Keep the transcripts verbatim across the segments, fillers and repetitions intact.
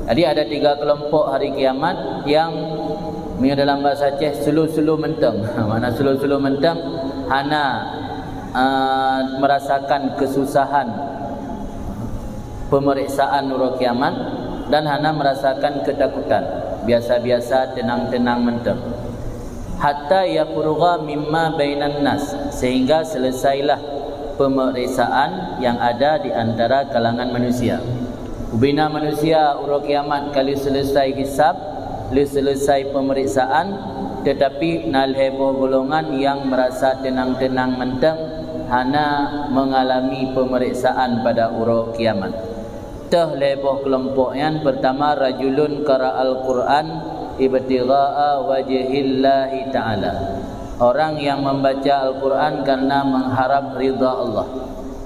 Jadi ada tiga kelompok hari kiamat yang, meunyoe dalam bahasa Aceh, sulu-sulu mantong. Makna sulu-sulu mantong, hana, eh, merasakan kesusahan pemeriksaan uroe kiamat dan hana merasakan ketakutan. Biasa-biasa, tenang-tenang mantong. Hatta yafrugha mimma bainan nas, sehingga selesailah pemeriksaan yang ada di antara kalangan manusia. Ubena manusia uroe kiamat ka lheueh selesai hisab, lheueh selesai pemeriksaan, tetapi na lhée boh golongan yang merasa tenang-tenang mantong, hana mengalami pemeriksaan pada uroe kiamat. Teuh lhée boh keulompok nyan, pertama, rajulun qara'al Qur'an ibtigha'a wajhillahi ta'ala. Orang yang membaca Al-Quran karena mengharap ridha Allah.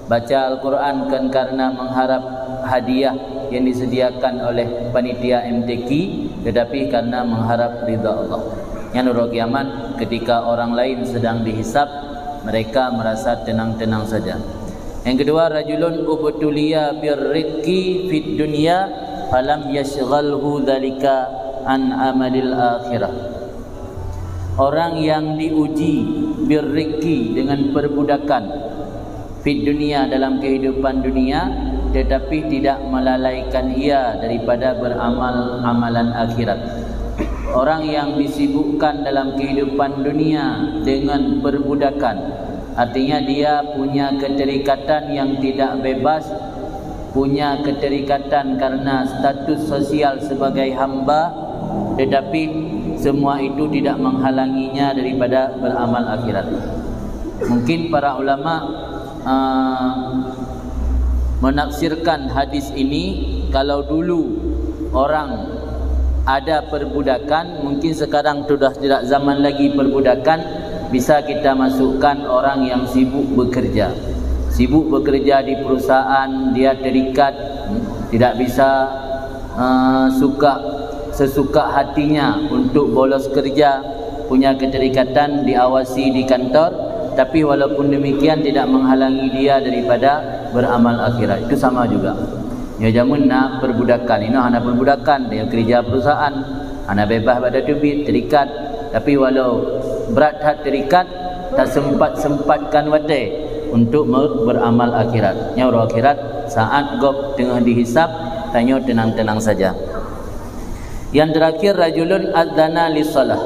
Baca Al-Quran bukan karena mengharap hadiah yang disediakan oleh panitia M T Q, tetapi karena mengharap ridha Allah. Nyan uroe kiamat, ketika orang lain sedang dihisab, mereka merasa tenang-tenang saja. Yang kedua, rajulun ubtuliya birriqqi fid dunya falam yasyghalhu dzalika an amalil akhirah. Orang yang diuji birriqqi, dengan perbudakan, fid dunya, dalam kehidupan dunia, tetapi tidak melalaikan ia daripada beramal amalan akhirat. Orang yang disibukkan dalam kehidupan dunia dengan perbudakan, artinya dia punya keterikatan yang tidak bebas, punya keterikatan karena status sosial sebagai hamba, tetapi semua itu tidak menghalanginya daripada beramal akhirat. Mungkin para ulama, ah, menafsirkan hadis ini, kalau dulu orang ada perbudakan, mungkin sekarang sudah tidak zaman lagi perbudakan, bisa kita masukkan orang yang sibuk bekerja. Sibuk bekerja di perusahaan, dia terikat, tidak bisa, eh, suka, sesuka hatinya untuk bolos kerja, punya keterikatan, diawasi di kantor, tapi walaupun demikian tidak menghalangi dia daripada beramal akhirat. Itu sama juga. Nyoe jameun na perbudakan, inoe hana perbudakan, dia kerja perusahaan, hana bebas bak teubiet, terikat. Tapi walau brat that terikat, tasempat-sempatkan watée untuk me-, beramal akhirat. Nyoe uroe akhirat, saat gob teungoh dihisab, tanyoe tenang-tenang saja. Yang terakhir, rajulun adzana lis-shalah.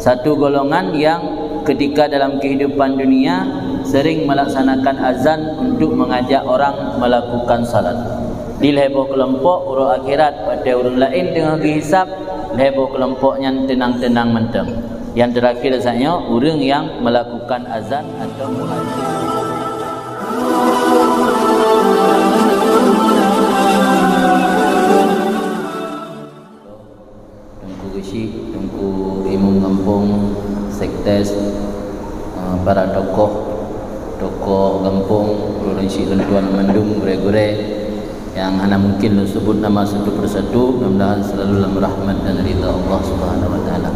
Satu golongan yang ketika dalam kehidupan dunia sering melaksanakan azan untuk mengajak orang melakukan salat. Di lhée boh keulompok, uroe akhirat, watée ureuëng laén teungoh geuhisab, lhée boh keulompok nyan tenang-tenang mantong. Yang terakhir saja, ureuëng yang melakukan azan atau muadzin. Teungku Geuchik, Teungku Imum Gampông, Sekdes, eh, para tokoh, tokoh gampông, ureuëng syik lôn tuan mandum, gurée-gurée nyang hana mungkin lôn sebut nama satu persatu, mudah-mudahan selalu dalam rahmat dan ridha Allah Subhanahu wa Taala.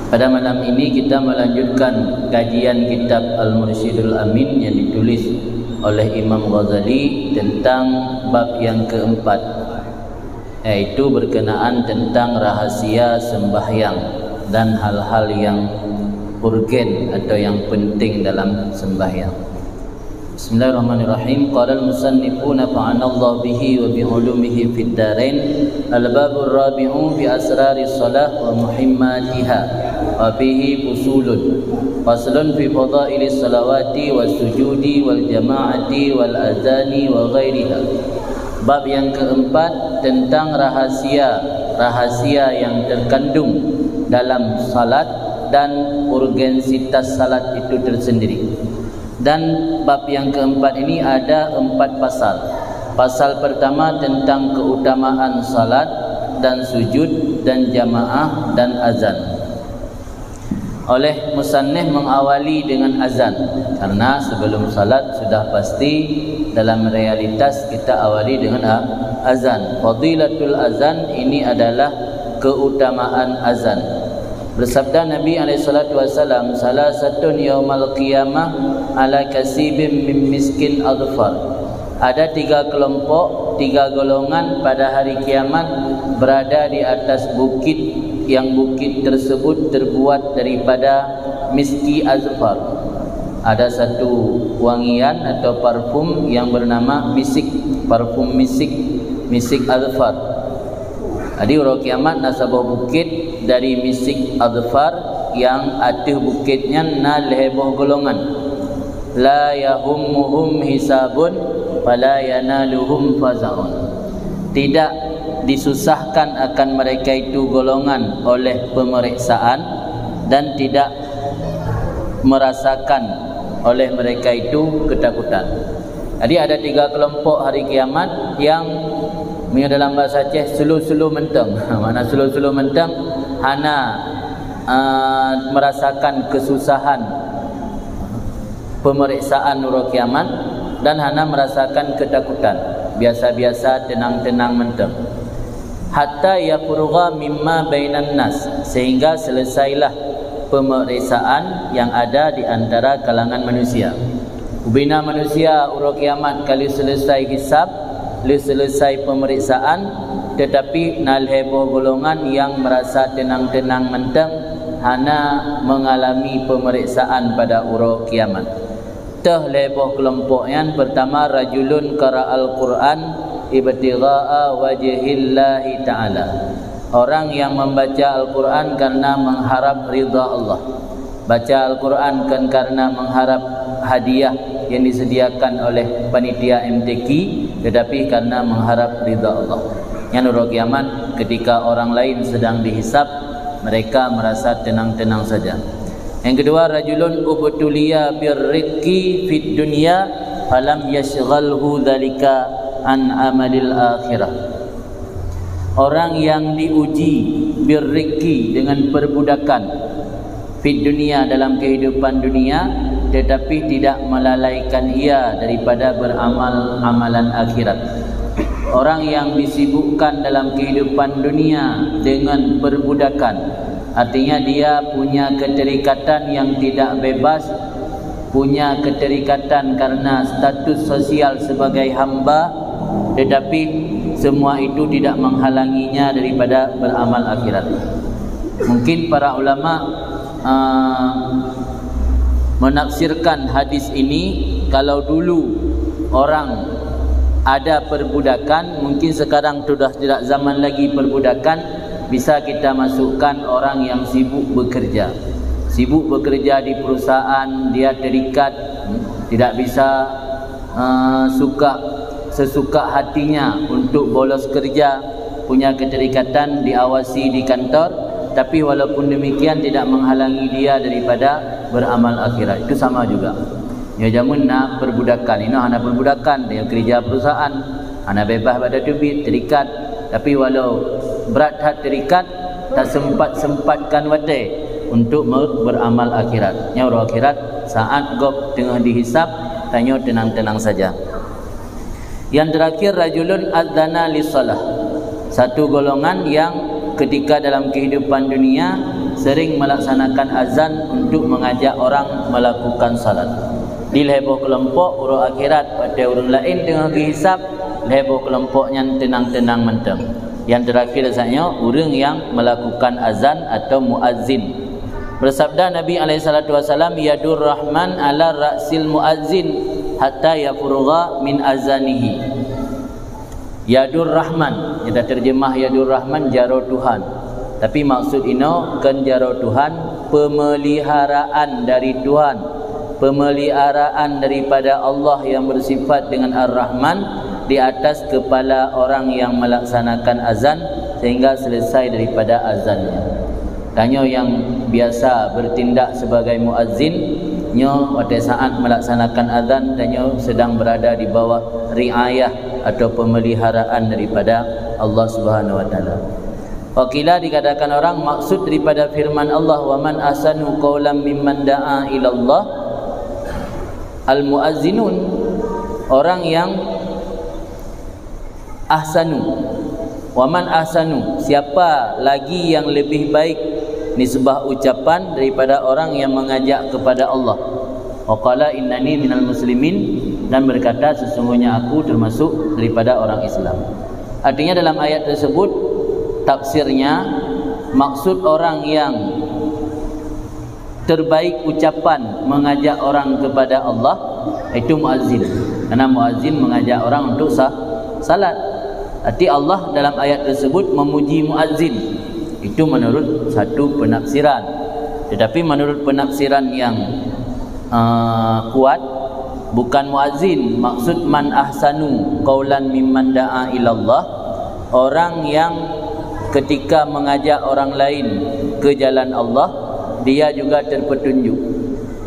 Pada malam ini kita melanjutkan kajian kitab Al-Mursyidul Amin yang ditulis oleh Imam Ghazali tentang bab yang keempat, yaitu berkenaan tentang rahasia sembahyang dan hal-hal yang urgen atau yang penting dalam sembahyang. Bismillahirrahmanirrahim. Qala al-musannifu nafa'anallahu bihi wa bi ulumihi fid darain. Al-babur rabi'u fi asraris shalah wa muhimmatiha. Wa fihi fusulun. Faslun fi fadailis salawati was sujudi wal jama'ati wal azani wa ghairiha. Bab yang keempat tentang rahasia, rahasia yang terkandung dalam salat dan urgensitas salat itu tersendiri. Dan bab yang keempat ini ada empat pasal. Pasal pertama tentang keutamaan salat dan sujud dan jamaah dan azan. Oleh musannif mengawali dengan azan, karena sebelum salat sudah pasti dalam realitas kita awali dengan a-, azan. Fadilatul azan ini adalah keutamaan azan. Bersabda Nabi alaihi salatu wasallam, "Salasatun yaumal qiyamah ala kasibim min miskin adfar." Ada tiga kelompok Tiga golongan pada hari kiamat berada di atas bukit, yang bukit tersebut terbuat daripada miski azfar. Ada satu wangian atau parfum yang bernama misik, parfum misik, misik azfar. Jadi uroe kiamat na saboh bukit dari misik azfar, yang ateueh bukit nyan na lhèe boh golongan. La yahummuhum hisabun, fala yanaluhum fazaun. Tidak disusahkan akan mereka itu golongan oleh pemeriksaan, dan tidak merasakan oleh mereka itu ketakutan. Jadi ada tiga kelompok hari kiamat yang, meunyoe dalam bahasa Aceh, sulu-sulu menteng. Makna sulu-sulu menteng, hana, uh, merasakan kesusahan pemeriksaan uroe kiamat dan hana merasakan ketakutan. Biasa-biasa, tenang-tenang menteng. Hatta yafrugha mimma bainan nas, sehingga selesailah pemeriksaan yang ada di antara kalangan manusia. Ubena manusia uroe kiamat ka lheueh selesai hisab, lheueh selesai pemeriksaan, tetapi na lhèe boh golongan yang merasa tenang-tenang menteng, hana mengalami pemeriksaan pada uroe kiamat. Teuh lhèe boh keulompok nyan, pertama, rajulun qara'al Qur'an ibtigha'a wajhillahi ta'ala. Orang yang membaca Al-Quran karena mengharap ridha Allah. Baca Al-Quran kan karena mengharap hadiah yang disediakan oleh panitia M T Q, tetapi karena mengharap ridha Allah. Nyan uroe kiamat, ketika orang lain sedang dihisab, mereka merasa tenang-tenang saja. Yang kedua, rajulun ubtuliya birriqqi fid dunya falam yasyghalhu dzalika an amalil akhirah. Orang yang diuji birriqqi, dengan perbudakan, fid dunya, dalam kehidupan dunia, tetapi tidak melalaikan ia daripada beramal amalan akhirat. Orang yang disibukkan dalam kehidupan dunia dengan perbudakan, artinya dia punya keterikatan yang tidak bebas, punya keterikatan karena status sosial sebagai hamba, tetapi semua itu tidak menghalanginya daripada beramal akhirat. Mungkin para ulama, uh, menafsirkan hadis ini, kalau dulu orang ada perbudakan, mungkin sekarang sudah tidak zaman lagi perbudakan, bisa kita masukkan orang yang sibuk bekerja. Sibuk bekerja di perusahaan, dia terikat, tidak bisa, uh, suka, sesuka hatinya untuk bolos kerja, punya keterikatan, diawasi di kantor, tapi walaupun demikian tidak menghalangi dia daripada beramal akhirat. Itu sama juga. Nyoe jameun na perbudakan, inoe hana perbudakan, dia kerja perusahaan, hana bebas bak teubiet, terikat. Tapi walau brat that terikat, taseumpat-sempatkan watèe untuk me-, beramal akhirat. Nyoe uroe akhirat, saat gob teungoh dihisab, tanyoe tenang-tenang saja. Yang terakhir, rajulun adzana lis-shalah. Satu golongan yang ketika dalam kehidupan dunia sering melaksanakan azan untuk mengajak orang melakukan salat. Di lhèe boh keulompok, uroe akhirat, watèe ureueng laén teungoh geuhisab, lhèe boh keulompok nyan tenang-tenang mantong. Yang terakhir saat nyoe, ureueng yang melakukan azan atau muazzin. Bersabda Nabi alaihi salatu wasalam, "Yadur Rahman ala ra'sil muazzin hatta yafrugha min azanihi." Yadur Rahman, kita terjemah Yadur Rahman, jaroe Tuhan. Tapi maksud inoe kon jaroe Tuhan, pemeliharaan dari Tuhan. Pemeliharaan daripada Allah yang bersifat dengan Ar-Rahman di atas kepala orang yang melaksanakan azan sehingga selesai daripada azannya. Tanyoe yang biasa bertindak sebagai muazzin, nyoe watèe saat melaksanakan azan, tanyoe sedang berada di bawah riayah atau pemeliharaan daripada Allah Subhanahu wa Taala. Wa qila, dikatakan orang, maksud daripada firman Allah, "Wa man ahsanu qaulan mimman da'a ilallah," al-muazzinun, orang yang ahsanu. "Wa man ahsanu," siapa lagi yang lebih baik nisbah ucapan daripada orang yang mengajak kepada Allah. Wa qala, "Innani minal muslimin," dan berkata, "Sesungguhnya aku termasuk daripada orang Islam." Artinya, dalam ayat tersebut, tafsirnya, maksud orang yang terbaik ucapan mengajak orang kepada Allah, itu muazin. Karena muazin mengajak orang untuk sa-, salat. Arti Allah dalam ayat tersebut memuji muazin. Itu menurut satu penafsiran. Tetapi menurut penafsiran yang, eh, kuat, bukan muazin, maksud man ahsanu qaulan mimman da'a ilallah, orang yang ketika mengajak orang lain ke jalan Allah, dia juga terpetunjuk.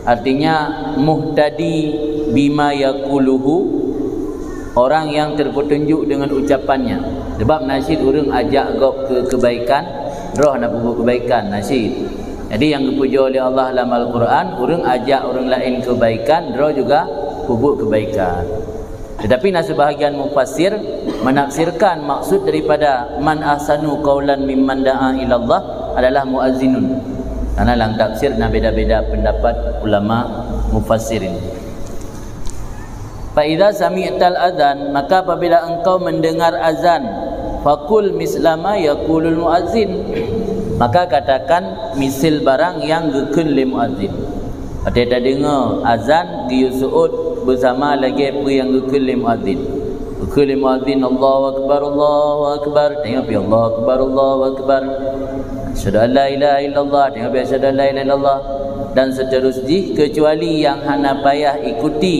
Artinya, muhtadi bima yaquluhu, orang yang terpetunjuk dengan ucapannya. Sebab na cit ureuëng ajak gob ke kebaikan, droe na peubuet kebaikan, na cit. Jadi, nyang geupujoe lé Allah lam Al-Quran, ureuëng ajak ureuëng laén kebaikan, droe juga peubuet kebaikan. Tetapi na sebahagian mufassir menafsirkan maksud daripada man ahsanu qaulan mimman da'a ilallah adalah muazzinun. Karena lam tafsir na beda-beda pendapat ulama mufassirin. "Fa idza sami'tal adzan," maka apabila engkau mendengar azan, "faqul misla ma yaqulul muazzin," maka katakan misil barang nyang geukheun lé muazzin. Watée tadeungoe azan, geuyue seuôt beusama lagée peue nyang geukheun lé muazzin. Geukheun lé muazzin, "Allahu akbar, Allahu akbar," tanyoe pih, "Allahu akbar, Allahu akbar." "Asyhadu an la ilaha illallah," tanyoe pih, "Asyhadu an la ilaha illallah," dan seterus jih, kecuali nyang hana payah ikuti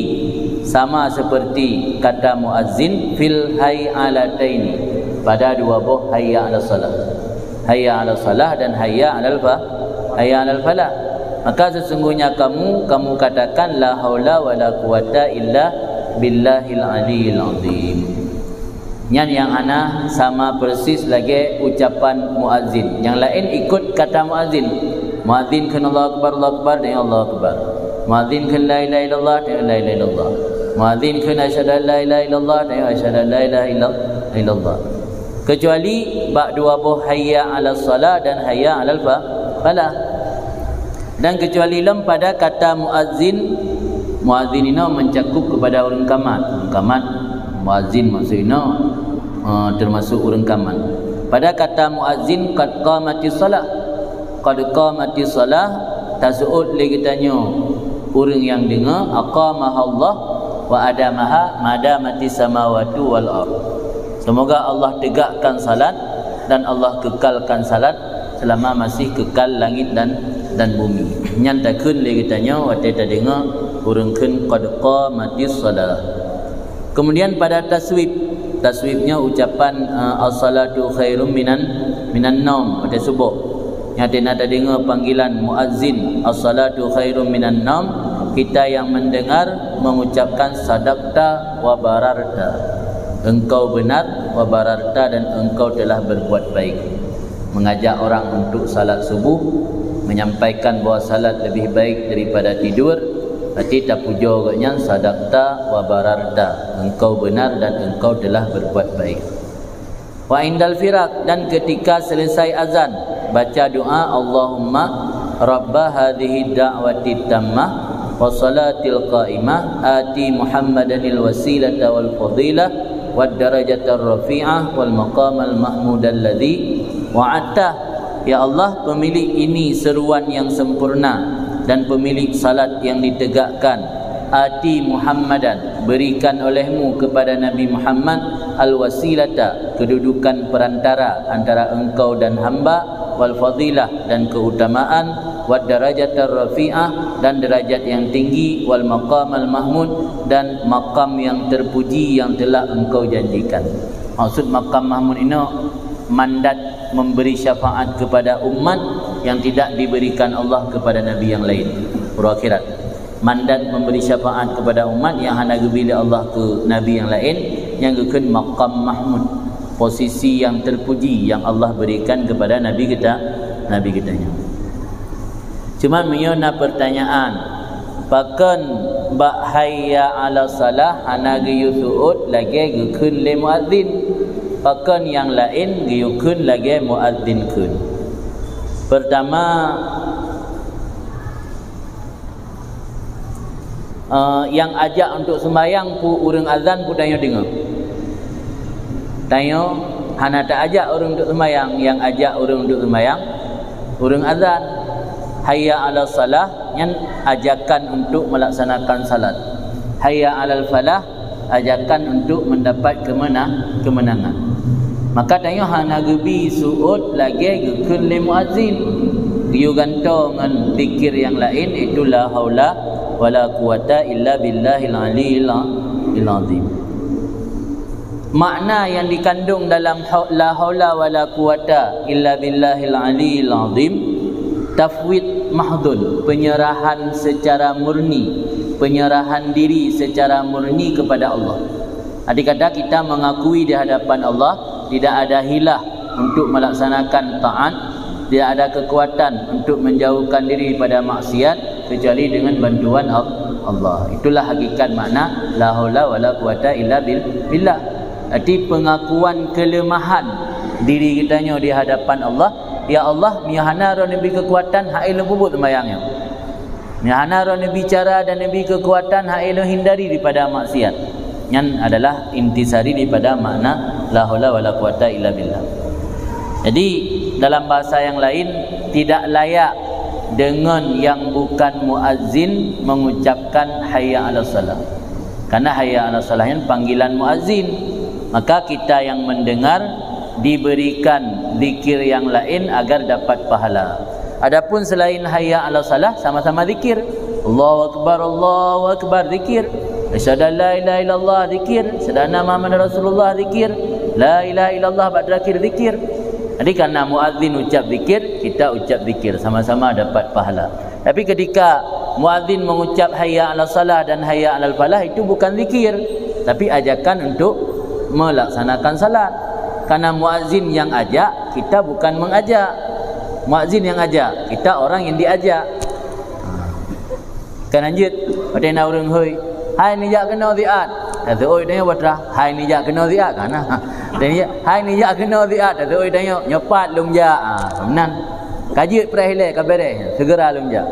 sama seperti kata muazzin fil hay'alataini, pada dua boh hayya 'alas shalah. Hayya 'alas shalah dan hayya 'alal fa-, hayya 'alal falah. Maka sesungguhnya kamu, kamu katakan, "La haula wa la quwwata illa billahil aliyyil azim." Nyan nyang hana sama persis lagée ucapan muazzin. Nyang laén ikot kata muazzin. Muazzin kheun, "Allahu akbar, Allahu akbar," tanyoe, "Allahu akbar." Muazzin kheun, "La ilaha illallah," tanyoe, "La ilaha illallah." Muazzin kheun, "Asyhadu an la ilaha illallah," tanyoe, "Asyhadu an la ilaha illa-, illallah." Kecuali bak dua boh hayya 'alas shalah dan hayya 'alal fa-, falah. Dan kecuali lom pada kata muazzin, muazzin inoe mencakup kepada ureuëng kamat. Ureuëng kamat, muazzin maksud inoe, eh, termasuk ureuëng kamat. Pada kata muazzin, "Qad qamatis shalah." "Qad qamatis shalah," taseuôt lé geutanyoe ureuëng nyang deungoe, "aqamahallah wa adamaha madamatis samawati wal ard." Semoga Allah tegakkan salat dan Allah kekalkan salat selama masih kekal langit dan, dan bumi. Nyan takheun lé geutanyoe watée tadeungoe ureuëng kheun, "Qad qamatis shalah." Kemudian pada taswib, taswib nyoe ucapan, eh, "As-salatu khairum minan, minan naum," watée suboh. Nyang teuna tadeungoe panggilan muazzin, "As-salatu khairum minan naum," kita yang mendengar mengucapkan, "Sadaqta wa bararta." Engkau benar, wa bararta, dan engkau telah berbuat baik. Mengajak orang untuk salat subuh, menyampaikan bahwa salat lebih baik daripada tidur, berarti tapujoe gobnyan, "Sadaqta wa bararta," engkau benar dan engkau telah berbuat baik. Wa indal firaq, dan ketika selesai azan, baca doa, "Allahumma rabba hadhihi da'wati tammah wa salatil qa'imah, ati Muhammadanil wasilata wal fadilah wad darajatar rafi'ah wal maqamal mahmudal ladzi wa'adtah." Ya Allah, pemilik ini seruan yang sempurna dan pemilik salat yang ditegakkan, ati Muhammadan, berikan olehmu kepada Nabi Muhammad, al-wasilata, kedudukan perantara antara engkau dan hamba, wal fadilah, dan keutamaan, wad darajatar rafi'ah, dan derajat yang tinggi, wal maqamal mahmud, dan makam yang terpuji yang telah engkau janjikan. Maksud makam mahmud inoe, mandat memberi syafaat kepada umat yang tidak diberikan Allah kepada nabi yang lain. Uroe akhirat. Mandat memberi syafaat kepada umat yang hana geubri lé Allah keu nabi yang laén, nyang geukheun maqam mahmud, posisi yang terpuji yang Allah berikan kepada nabi geuta-, nabi geutanyoe. Cuma meunyoe na pertanyaan, pakon bak hayya 'alas shalah hana geuyue seuôt lagée geukheun lé muazzin? Pakon nyang laén geuyue kheun lagée muazzin kheun? Pertama, Eh, nyang ajak untuk sembahyang peue, ureuëng azan peue tanyoe deungoe. Tanyoe hana taajak ureuëng untuk sembahyang, nyang ajak ureuëng untuk sembahyang ureuëng azan. Hayya 'alas shalah, nyan ajakan untuk melaksanakan salat. Hayya 'alal falah, ajakan untuk mendapat kemenang-, kemenangan. Maka tanyoe hana geubi seuôt lagée geukheun lé muazin. Geuyue gantoe ngon zikir nyang laén, yaitu la haula wala quwwata illa billahil aliyyil azim. Makna yang dikandung dalam hau-, la haula wala quwwata illa billahil aliyyil azim, tafwid mahdhun, penyerahan secara murni, penyerahan diri secara murni kepada Allah. Arti kata, kita mengakui di hadapan Allah tidak ada hilah untuk melaksanakan taat, tidak ada kekuatan untuk menjauhkan diri pada maksiat kecuali dengan bantuan Al-, Allah. Itulah hakikat makna la haula wala quwwata illa bil-, billah. Arti pengakuan kelemahan diri kita nyoe di hadapan Allah. Ya Allah, meunyoe hana Droeneuh bri kekuatan, hai lôn peubuet sembahyang nyoe. Meunyoe hana Droeneuh bri cara dan neubi kekuatan, hai lôn hindari daripada maksiat. Nyan adalah intisari daripada makna la haula wala quwwata illa billah. Jadi, dalam bahasa yang lain, tidak layak dengan yang bukan muazin mengucapkan hayya 'alas shalah. Karena hayya 'alas shalah nyan panggilan muazin. Maka kita yang mendengar diberikan zikir yang lain agar dapat pahala. Adapun selain hayya 'alas shalah, sama-sama zikir. Allahu akbar, Allahu akbar, zikir. Asyhadu an la ilaha illallah, zikir. Asyhadu anna Muhammadar Rasulullah, zikir. La ilaha illallah, bak terakhir, zikir. Jadi, karena muazin ucap zikir, kita ucap zikir, sama-sama dapat pahala. Tapi ketika muazin mengucap hayya 'alas shalah dan hayya 'alal falah, itu bukan zikir, tapi ajakan untuk melaksanakan salat. Karena muazin yang ajak, kita bukan mengajak. Muazin yang ajak, kita orang yang diajak. Kan lanjut, watée na ureuëng hôi, "Hai neujak keunoe siat." Taseuôt tanyoe batra, "Hai neujak keunoe siat." Ka na. Watée neujak, "Hai neujak keunoe siat." Taseuôt tanyoe, "Nyoe pat lôn jak." Ah, meunan. Ka jeuet preh ilée, ka beres, segera lôn jak.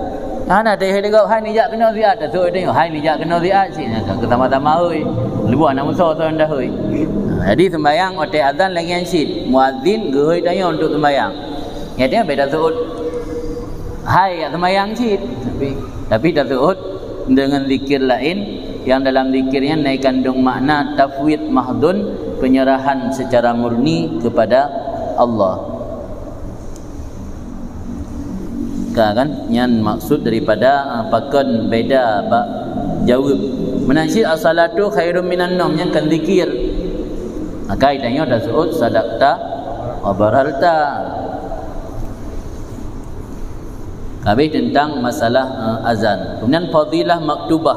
Hana teuh lé gob, "Hai neujak keunoe siat." Taseuôt tanyoe, "Hai neujak keunoe siat cit." Nah, ka sama-sama hôi. Leubeh na musoh soe nyang hôi. Nah, jadi sembahyang watée azan lagée nyan cit. Muazin geuhôi tanyoe untuk sembahyang. Nyan dia beda seuôt. Hai, jak sembahyang cit. Tapi, tapi taseuôt dengan zikir lain yang dalam zikir nyan na kandung makna tafwid mahdhun, penyerahan secara murni kepada Allah. Ka kan? Nyan maksud daripada, ah, pakon beda bak jaweueb. Meunan cit as-salatu khairum minan naum, nyan kan zikir. Maka tanyoe taseuôt sadaqta wa bararta. Habis tentang masalah, eh, azan. Kemudian fadilah maktubah,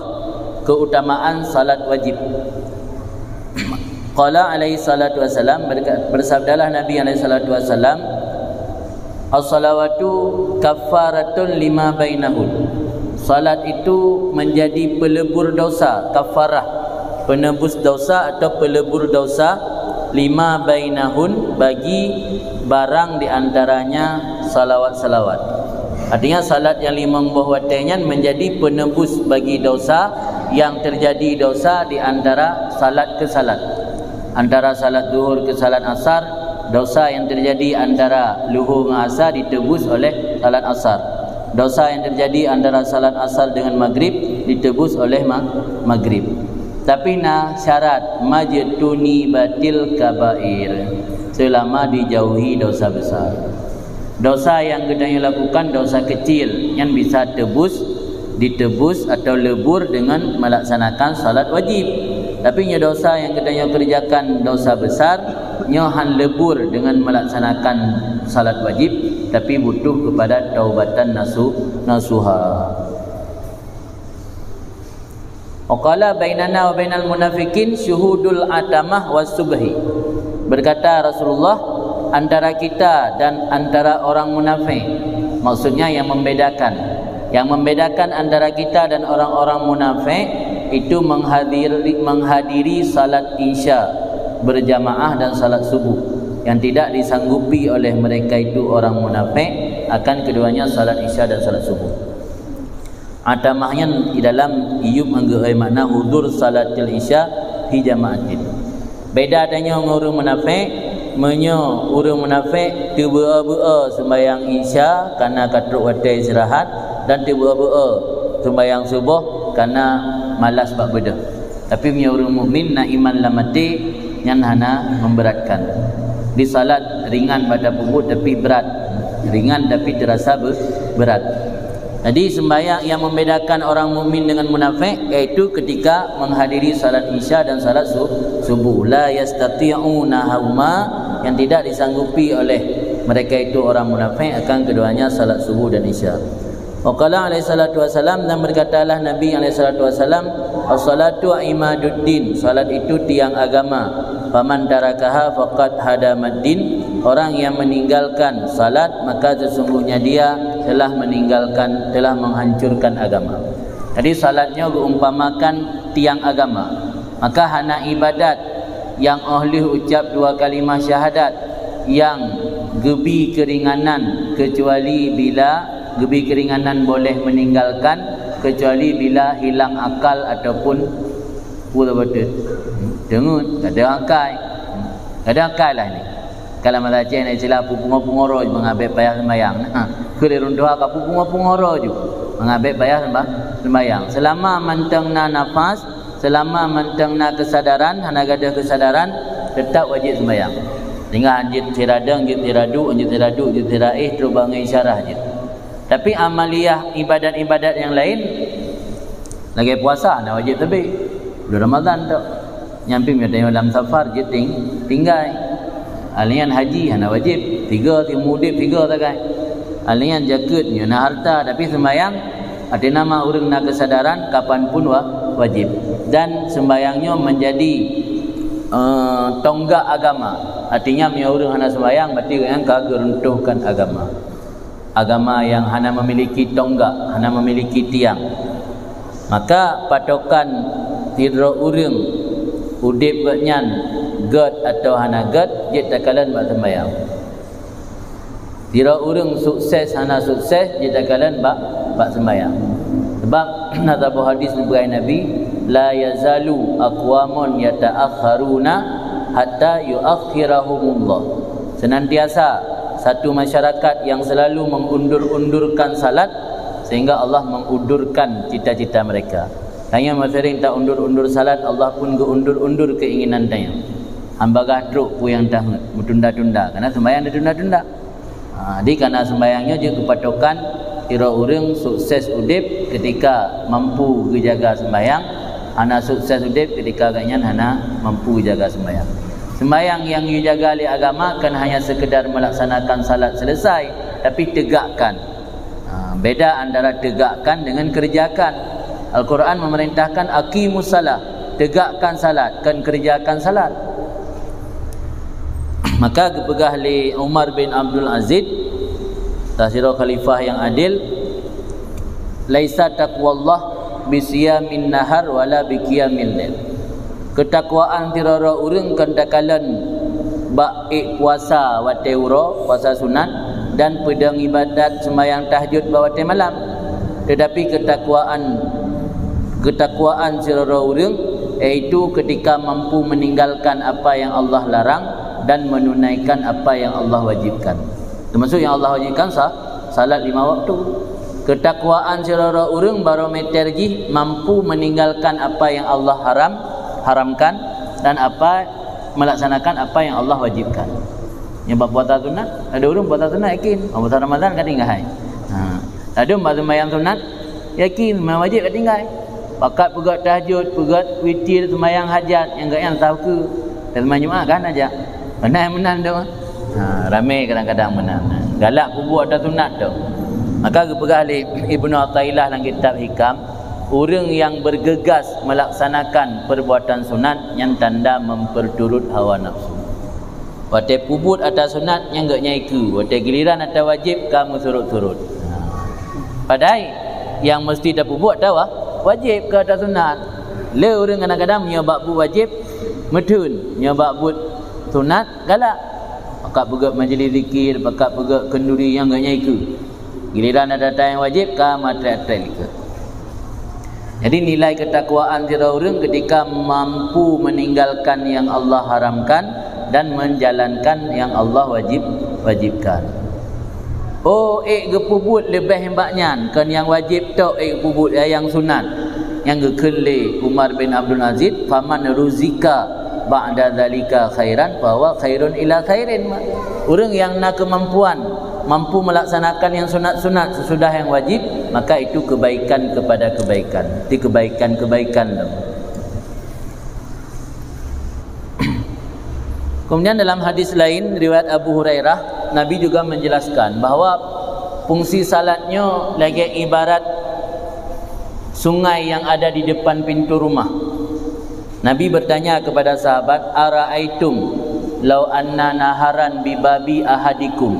keutamaan salat wajib. Qala alaihi salatu wassalam, berka-, bersabdalah Nabi alaihi salatu wassalam, "As-salawatu kaffaratun lima bainahun." Salat itu menjadi pelebur dosa, kafarah, penebus dosa atau pelebur dosa, lima bainahun, bagi barang di antaranya salawat-salawat. Artinya, salat nyang limong boh watée nyan menjadi penebus bagi dosa yang terjadi dosa di antara salat ke salat. Antara salat zuhur ke salat asar, dosa yang terjadi antara luhur ngon asar ditebus oleh salat asar. Dosa yang terjadi antara salat asar dengan maghrib ditebus oleh ma-, maghrib. Tapi na syarat, majtunibatil kabair, selama dijauhi dosa besar. Dosa nyang geutanyoe lakukan dosa kecil, nyan bisa tebus, ditebus atau lebur dengan melaksanakan salat wajib. Tapi nyoe dosa nyang geutanyoe kerjakan dosa besar, nyoe han lebur dengan melaksanakan salat wajib, tapi butuh kepada taubatan nasu-, nasuha. Wa qala bainana wa bainal munafiqin syuhudul atamah was subhi. Berkata Rasulullah, antara kita dan antara orang munafik, maksudnya yang membedakan, yang membedakan antara kita dan orang-orang munafik itu menghadiri, menghadiri salat Isya berjamaah dan salat subuh, yang tidak disanggupi oleh mereka itu orang munafik akan keduanya salat Isya dan salat subuh. Atamah nyan di dalam iyup ngon geuhôi makna hudur salatil isya fi jama'atin. Beda tanyoe ngon ureuëng munafék, meunyoe ureuëng munafék teubeu-eu-beu-eu seumbahyang isya kana ka trok watée istirahat dan teubeu-eu-beu-eu seumbahyang suboh kana malas bak beudôh. Tapi meunyoe ureuëng mukmin na iman lam até, nyan hana memberatkan. Di salat ringan bak tapeubuet tapi berat. Ringan tapi terasa be-, berat. Jadi sembahyang yang membedakan orang mukmin dengan munafik yaitu ketika menghadiri salat isya dan salat su-, subuh. La yastati'una huma, yang tidak disanggupi oleh mereka itu orang munafik akan keduanya salat subuh dan isya. Wa qala alaihi salatu wasalam, dan berkatalah Nabi alaihi salatu wasalam, "As-salatu imaduddin, salat itu tiang agama. Faman tarakaha faqad hadamaddin, orang yang meninggalkan salat maka sesungguhnya dia telah meninggalkan, telah menghancurkan agama." Jadi salat nyoe geuumpamakan tiang agama. Maka hana ibadat nyang óh lheueh ucap dua kalimah syahadat nyang geubi keuringanan kecuali bila geubi keuringanan boleh meninggalkan kecuali bila hilang akal ataupun peue beutôi. Deungon, gadang akai. Gadang akai lah ni. Kalau masa Aceh na istilah peupungo-pungo roh mangat bék payah sembahyang. Nah, keu lé runtuha ka peupungo-pungo roh ju mangat bék payah sembah-, sembahyang. Selama mantong na nafas, selama mantong na kesadaran, hana gadoh kesadaran, tetap wajib sembahyang. Tinggal jeuet sira deung, jeuet sira duek, jeuet sira duek, jeuet sira éh, terus bangai isyarah jeuet. Tapi amaliah ibadat-ibadat yang lain, lagée puasa, hana wajib teubiet. Bulan Ramadan tu. Nyang pih meunyoe tanyoe lam safar jeuet ting-, tinggai. Alian haji hana wajib, tiga ti mudib tiga tagai. Alian jakeuet nyoe na harta tapi sembahyang até nama ureuëng na kesadaran kapan pun wa-, wajib. Dan sembahyang nyoe menjadi, eh, tonggak agama. Artinya meunyoe ureuëng hana sembahyang berarti ureuëng ka geuruntuhkan agama. Agama yang hana memiliki tonggak, hana memiliki tiang. Maka patokan sidroe ureuëng udeb gobnyan gét atau hana gét, jeuet takalon bak sembahyang. Sidroe ureuëng sukses hana sukses, jeuet takalon bak, bak sembahyang. Sebab na saboh hadis neupeugah Nabi, "La yazalu aqwamun yata'akharuna hatta yu'akhirahumullah." Senantiasa satu masyarakat yang selalu mengundur-undurkan salat sehingga Allah mengundurkan cita-cita mereka. Tanyoe meuseuring taundur-undur salat, Allah pun geuundur-undur keinginan tanyoe. Hamba gah trok peue nyang taheuet, meutunda-tunda, karena sembahyang ditunda-tunda. Ha, di karena sembahyang nyoe jeuet keu patokan sidroe ureuëng sukses udeb ketika mampu geujaga sembahyang, hana sukses udeb ketika gobnyan hana mampu jaga sembahyang. Sembahyang yang dijaga lé agama kan hanya sekedar melaksanakan salat selesai, tapi tegakkan. Ha, beda antara tegakkan dengan kerjakan. Al-Quran memerintahkan aqimus salah, tegakkan salat, kan kerjakan salat. Maka geupeugah lé Umar bin Abdul Aziz, sidroe khalifah yang adil, "Laisa taqwallah bisiyamin nahar wala biqiyamil lail." Keutakwaan sidroe ureuëng kon takalon bak ék puasa watée uroe, puasa sunat, dan peudong ibadat sembahyang tahajud bak watée malam. Tetapi keutakwaan, keutakwaan sidroe ureuëng, yaitu ketika mampu meninggalkan apa yang Allah larang dan menunaikan apa yang Allah wajibkan. Termasuk yang Allah wajibkan sa-, salat lima waktu. Keutakwaan sidroe ureuëng barometer jih mampu meninggalkan apa yang Allah haram, haramkan dan apa, melaksanakan apa yang Allah wajibkan. Nyoe bak puasa sunat, ada ureuëng puasa sunat yakin, puasa Ramadan ka tinggai. Ha. Ada bak sembahyang sunat, yakin, sembahyang wajib ka tinggai. Pakat peugét tahajud, peugét witir, sembahyang hajat, nyang gobnyan sah keu. Dan sembahyang Jumat kan aja. Beuna meunan tu. Ha, ramé kadang-kadang meunan. Galak peubuet ata sunat tu. Maka geupeugah lé Ibnu Athaillah lam kitab Hikam, ureuëng yang bergegas melaksanakan perbuatan sunat nyan tanda memperturut hawa nafsu. Watée peubuet ata sunat nyang gét nyai keu, watée giliran ata wajéb ka meusurot-surot. Padahai nyang meusti tapeubuet ata wa-, wajéb keu ata sunat. Lé ureuëng kadang-kadang meunyoe bak buet wajéb meutheun, meunyoe bak buet sunat galak. Pakat peugét majlis zikir, pakat peugét khanduri nyang gét nyai keu. Giliran ata nyang wajéb ka meuatrét-atrét likot. Jadi, nilai ketakwaan sidroe ureuëng ketika mampu meninggalkan yang Allah haramkan dan menjalankan yang Allah wajib, wajibkan. Oh, ék geupeubuet leubeh bak nyan, kon nyang wajéb tok ék geupeubuet, ya, nyang sunat. Nyang geukheun lé Umar bin Abdul Aziz, "Faman ruzika ba'da zalika khairan, fahuwa khairun ila khairin." Ureuëng nyang na keumampuan, mampu melaksanakan nyang sunat-sunat sesudah nyang wajéb, maka itu kebaikan kepada kebaikan. Itu kebaikan-kebaikan tu. Kemudian, dalam hadis lain riwayat Abu Hurairah, Nabi juga menjelaskan bahwa fungsi salat nyoe lagée ibarat sungai yang ada di depan pintu rumah. Nabi bertanya kepada sahabat, "Araaitum law anna naharan bi babi ahadikum?"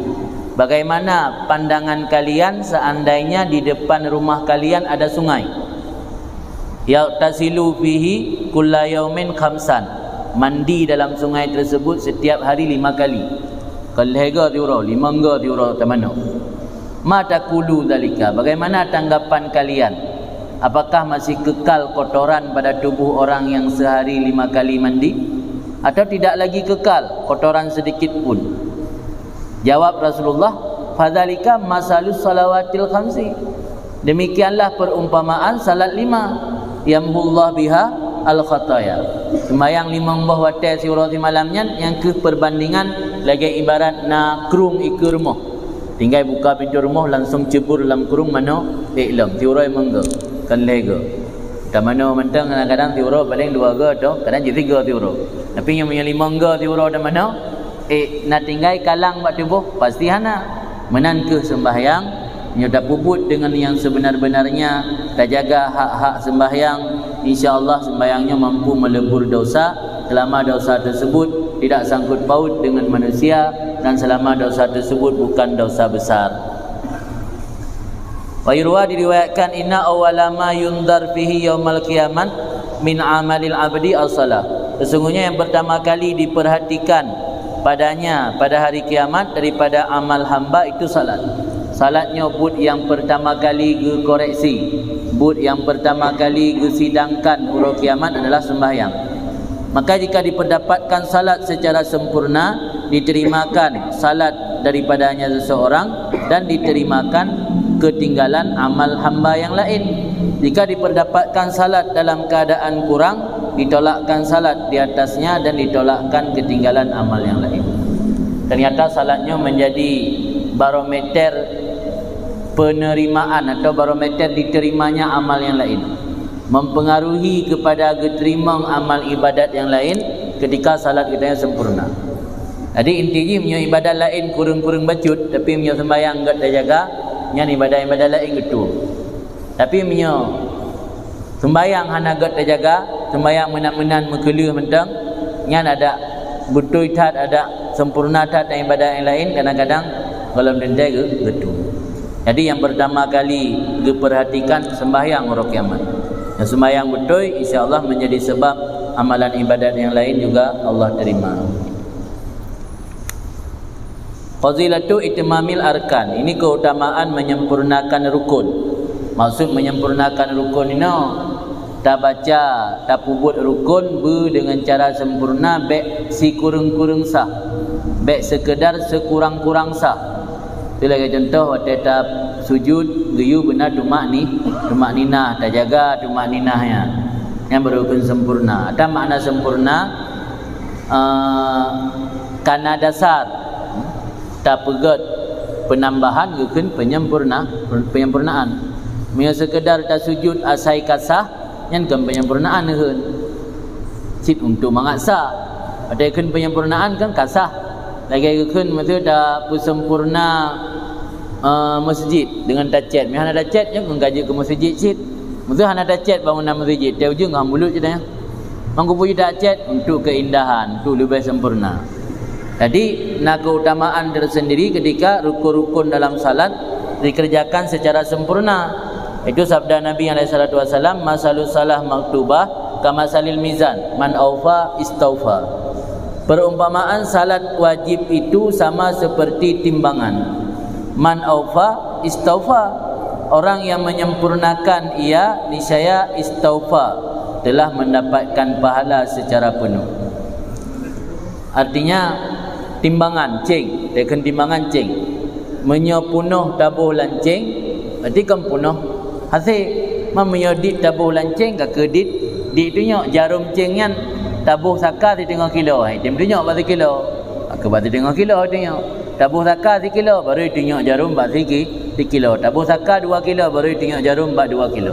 Bagaimana pandangan kalian seandainya di depan rumah kalian ada sungai? "Yaghtasilu fihi kulla yaumin khamsan." Mandi dalam sungai tersebut setiap hari lima kali. Kon lhée goe siuroe, limong goe siuroe tamanoe. "Ma taqulu dzalika?" Bagaimana tanggapan kalian? Apakah masih kekal kotoran pada tubuh orang yang sehari lima kali mandi? Atau tidak lagi kekal kotoran sedikit pun? Jawab Rasulullah, "Fadzalika masalus salawatil khamsi." Demikianlah perumpamaan salat lima. "Yamhullah biha al khataya." Sembahyang limong boh watée siuroe simalam nyan, nyang kheueh perbandingan lagée ibarat na krueng ikeue rumoh. Tinggai buka pintoe rumoh, langsung cebur lam krueng manoe ék lom. Siuroe limong goe, kon lhée goe. Tamanoe mantong kadang-kadang siuroe paléng dua goe atau kadang cit sigoe siuroe. Tapi nyang meunyoe limong goe siuroe tamanoe, ék na tinggai kalang bak tuboh? Pasti hana. Meunan kheueh sembahyang, nyoe tapeubuet deungon nyang sebenar-benarnya, tajaga hak-hak sembahyang, insya Allah sembahyang nyoe mampu meleubur dosa, selama dosa tersebut tidak sangkut paut dengan manusia dan selama dosa tersebut bukan dosa besar. Wa yurwa, diriwayatkan, "Inna awwala ma yunzar fihi yaumal qiyamah min amalil abdi as-salah." Sesungguhnya yang pertama kali diperhatikan padanya pada hari kiamat daripada amal hamba itu salat. Salat nyoe buet nyang pertama kali geukoreksi, buet nyang pertama kali geusidangkan uroe kiamat adalah sembahyang. Maka jika diperdapatkan salat secara sempurna, diterimakan salat daripadanya seseorang dan diterimakan ketinggalan amal hamba yang lain. Jika diperdapatkan salat dalam keadaan kurang, ditolakkan salat di atasnya dan ditolakkan ketinggalan amal yang lain. Ternyata salat nyoe menjadi barometer penerimaan atau barometer diterimanya amal yang lain. Mempengaruhi kepada geuteurimong amal ibadat nyang laén ketika salat geutanyoe sempurna. Jadi, inti jih, meunyoe ibadat laén kureueng-kureueng bacut, tapi meunyoe seumbahyang gét tajaga, nyan ibadat-ibadat laén geutueng. Tapi meunyoe seumbahyang hana gét tajaga, seumbahyang meunan-meunan meukeuleuh mantong, nyan adak beutôi that, adak sempurna that dan ibadat nyang laén, kadang-kadang gohlom teuntée geu-, geutueng. Jadi, nyang pertama kali geupeurhatikan sembahyang uroe kiamat. Dan sembahyang beutôi, insya Allah, menjadi sebab amalan ibadat nyang laén juga Allah terima. Fadilatu itmamil arkan. Ini keutamaan menyempurnakan rukun. Maksud menyempurnakan rukun inoe, tabaca, tapeubuet rukun beu deungon cara sempurna, bék sikureueng-kureueng sah, bék seukeudar sikurang-kurang sah. Itu lagée contoh, watée tasujud, geuyue beuna tumakni-, tumakninah, tajaga tumakninah nyan. Nyan baru rukun sempurna. Ata makna sempurna, eh, kana dasar, tapeugét peunambahan geukheun penyempurna-, penyempurnaan. Meunyoe seukeudar tasujud asai ka sah, nyan kon penyempurnaan geukheun. Cit untuk mangat sah. Watée kheun penyempurnaan kan ka sah. Lagée geukheun, maksud, tapeusempurna, eh, meuseujid deungon tacét. Meunyoe hana tacét, nyan kon ka jeuet keu meuseujid cit. Meunyoe hana tacét bangunan meuseujid, teu ujeuen ngon bulut cit nyan. Mangkupui tacét untuk keindahan, untuk leubeh sempurna. Jadi, na keutamaan tersendiri ketika rukun-rukun dalam salat dikerjakan secara sempurna. Itu sabda Nabi alaihi salatu wasallam, "Masalus salah maktubah kamasalil mizan, man aufa istaufa." Perumpamaan salat wajib itu sama seperti timbangan. Man aufa istaufa. Orang yang menyempurnakan ia, niscaya istaufa, telah mendapatkan pahala secara penuh. Artinya, timbangan céng, takheun timbangan céng. Meunyoe peunoh taboh lam céng, berarti kon peunoh hasé. Man meunyoe dit taboh lam céng, ka keuh dit, dit tunyok jarom céng nyan taboh saka siteungoh kilo, hai, tem tunyok bak sikilo. Ka keuh bak siteungoh kilo tunyok. Taboh saka sikilo, baru tunyok jarom bak siki-, sikilo. Taboh saka dua kilo, baru tunyok jarom bak dua kilo.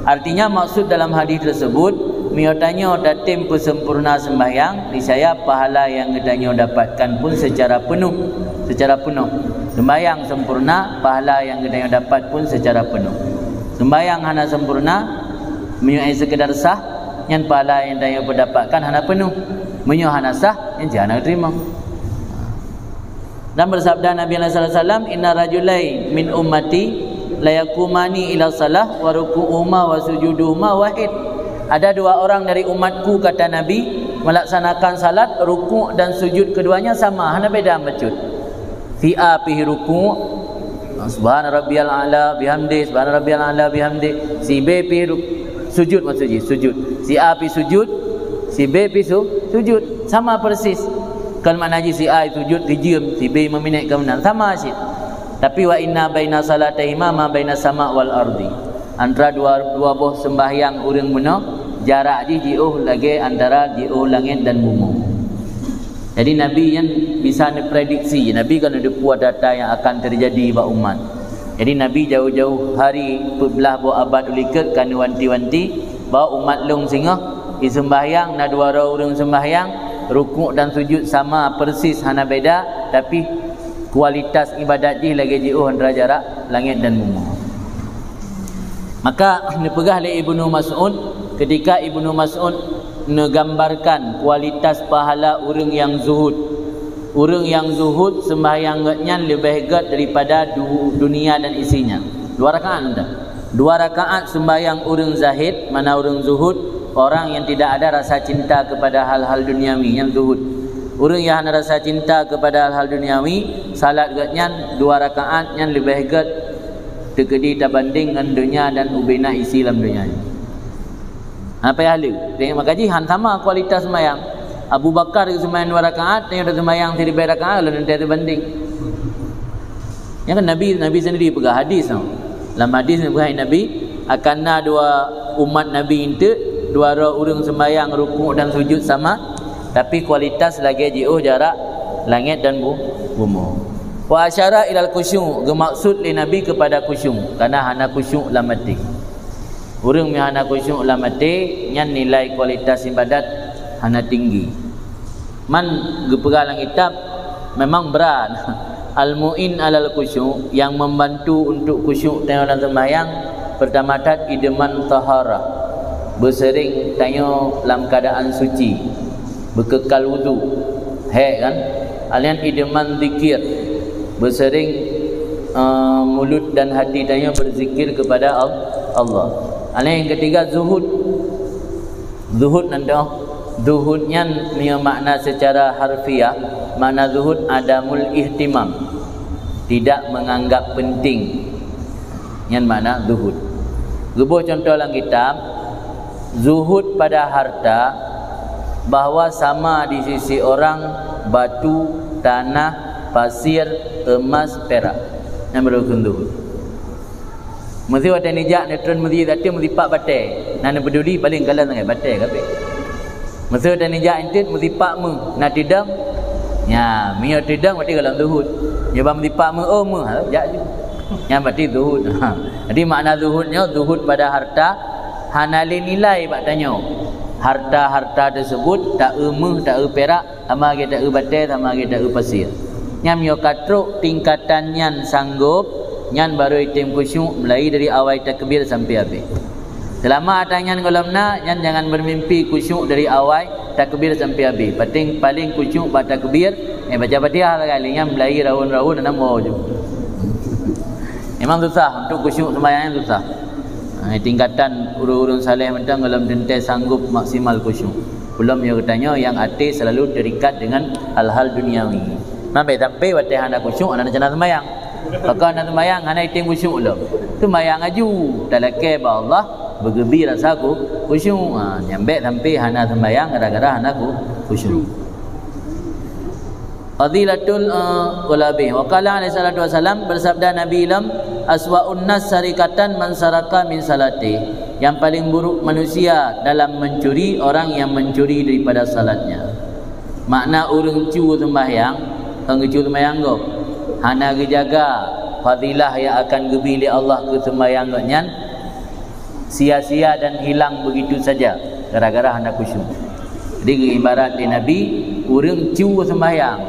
Artinya, maksud dalam hadis tersebut, meunyoe tanyoe tatem peusempurna sembahyang, niscaya pahala yang geutanyoe dapatkan pun secara penuh, secara penuh. Sembahyang sempurna, pahala yang geutanyoe dapat pun secara penuh. Sembahyang hana sempurna, meunyoe sekedar sah, nyan pahala yang tanyoe peudapatkan hana penuh. Meunyoe hana sah, nyan cit hana geuterima. Dan bersabda Nabi sallallahu alaihi wasallam, "Inna rajulain min ummati la yaqumani ila salah wa ruku'uhuma wa sujuduhuma wahid." Ada dua orang dari umatku, kata Nabi, melaksanakan salat, rukuk dan sujud keduanya sama, hana beda bacut. Si A pih rukuk, subhana rabbiyal a'la bihamdi, subhana rabbiyal a'la bihamdi. Si B pih ruk-, sujud, maksud jih, sujud. Si A pih sujud, si B pih su-, sujud. Sama persis. Kon makna jih si A sujud sijeuem, si B meuminék keunan. Sama cit. Tapi wa inna baina salataihima ma baina sama wal ardi. Antara dua, dua boh sembahyang ureuëng bunoe, jarak jih jiôh lagée antara jiôh langét dan bumoe. Jadi Nabi nyan bisa neuprediksi, Nabi ka neudeupu data nyang akan teujadi bak umat. Jadi Nabi jauh-jauh hari peublah boh abad ulikot ka neuwanti-wanti bahwa umat lôn singoh jiseumbahyang na dua droe ureuëng seumbahyang, rukuk dan sujud sama persis hana beda, tapi kualitas ibadat jih lagée jiôh antara jarak langét dan bumoe. Maka neupeugah lé Ibnu Mas'ud, ketika Ibnu Mas'ud neugambarkan kualitas pahala ureuëng nyang zuhud. Ureuëng nyang zuhud, seumbahyang geuhnyan leubeh gét daripada du-, dunia dan isinya. Dua rakaat entah. Dua rakaat seumbahyang ureuëng zahid, mana ureuëng zuhud, orang yang tidak ada rasa cinta kepada hal-hal duniawi, nyang zuhud. Ureuëng nyang hana rasa cinta kepada hal-hal duniawi, salat geuhnyan dua rakaat nyan leubeh gét teukeudi tabanding ngon donya dan ubena isi lam donya nyoe. Hana payah le. Tengok maka jih han sama kualitas sembahyang. Abu Bakar geuseumbahyang dua rakaat, tanyoe tasumbahyang siribée rakaat, lalu nanti teubanding. Nyan kan Nabi, Nabi sendiri peugah hadis tu. Lam hadis neupeugah Nabi, akan na dua umat Nabi eunteuk, dua droe ureuëng seumbahyang rukuk dan sujud sama, tapi kualitas lagée jiôh jarak langét dan bu-, bumoe. Wa asyara ilal khusyuk, geumaksud lé Nabi kepada khusyuk, karena hana khusyuk lam até. Ureuëng nyang hana khusyuk lam até, nyan nilai kualitas ibadat hana tinggi. Man geupeugah lam kitab, memang brat. Al-mu'in alal khusyuk, yang membantu untuk khusyuk tanyoe lam seumbahyang, pertama that ideman taharah, beuseuring tanyoe lam keadaan suci, beukekal wudhu, hék kan? Alian ideman zikir, beuseuring, eh, mulut dan hati tanyoe berzikir kepada Al-, Allah. Alian yang ketiga zuhud. Zuhud nan doh, zuhud nyan meunyoe makna secara harfiah, makna zuhud adamul ihtimam, tidak menganggap penting. Nyan makna zuhud. Geuboh contoh lam kitab, zuhud pada harta bahwa sama di sisi orang batu, tanah, pasir, emas, perak. Nyan baru kheun zuhud. Meusé watée neujak neutron meusipat, meusipat batée, na neupeuduli paléng kalon sangai batée kabeh. Meusé watée neujak eunteuk meusipat meuh, na teudong. Nya, meunyoe teudong berarti golom zuhud. Nyoe ban meusipat meuh, oh meuh, ha, jak ju. Nyan berarti zuhud. Ha. Jadi makna zuhud nyoe zuhud pada harta, hana lé nilai bak tanyoe. Harta-harta teusebut, taeu meuh, taeu pirak, sama lagée taeu batée, sama lagée taeu pasir. Nyan meunyoe ka trok tingkatan nyan sanggob, nyan barô item khusyuk mulai dari awai takbir sampai habéh. Seulama atra nyan gohlom na, nyan jangan bermimpi khusyuk dari awai takbir sampai habéh. Paténg paléng khusyuk bak takbir, eh, baca Fatihah sagai, lheueh nyan mulai raun-raun, hana mo ju. Memang susah, untuk khusyuk sembahyang nyan susah. Ha, tingkatan ureuëng-ureuëng saleh mantong gohlom teuntée sanggob maksimal khusyuk. Ulôn meunyoe geutanyoe nyang até selalu terikat dengan hal-hal duniawi. Sampai-sampai watée hana khusyuk, hana neucana sembahyang. Pakon hana sembahyang, hana item khusyuk lom. Seumayang aju, talakée bak Allah, beugeubi rasa khu-, khusyuk. Ha, nyan bék sampai hana seumayang gara-gara hana khu-, khusyuk. Fadilatul, eh, Ghulabi. Wa qala alaihi salatu wasalam, bersabda Nabi lom, "Aswa'un nas sarikatan man saraka min salati." Yang paling buruk manusia dalam mencuri, orang yang mencuri daripada salatnya. Makna ureuëng cu seumbahyang, kon geucu seumbahyang gob. Hana geujaga fadilah yang akan geubi lé Allah keu seumbahyang gobnyan, sia-sia dan hilang begitu saja gara-gara hana khusyuk. Jadi, geuibarat lé Nabi, ureuëng cu seumbahyang.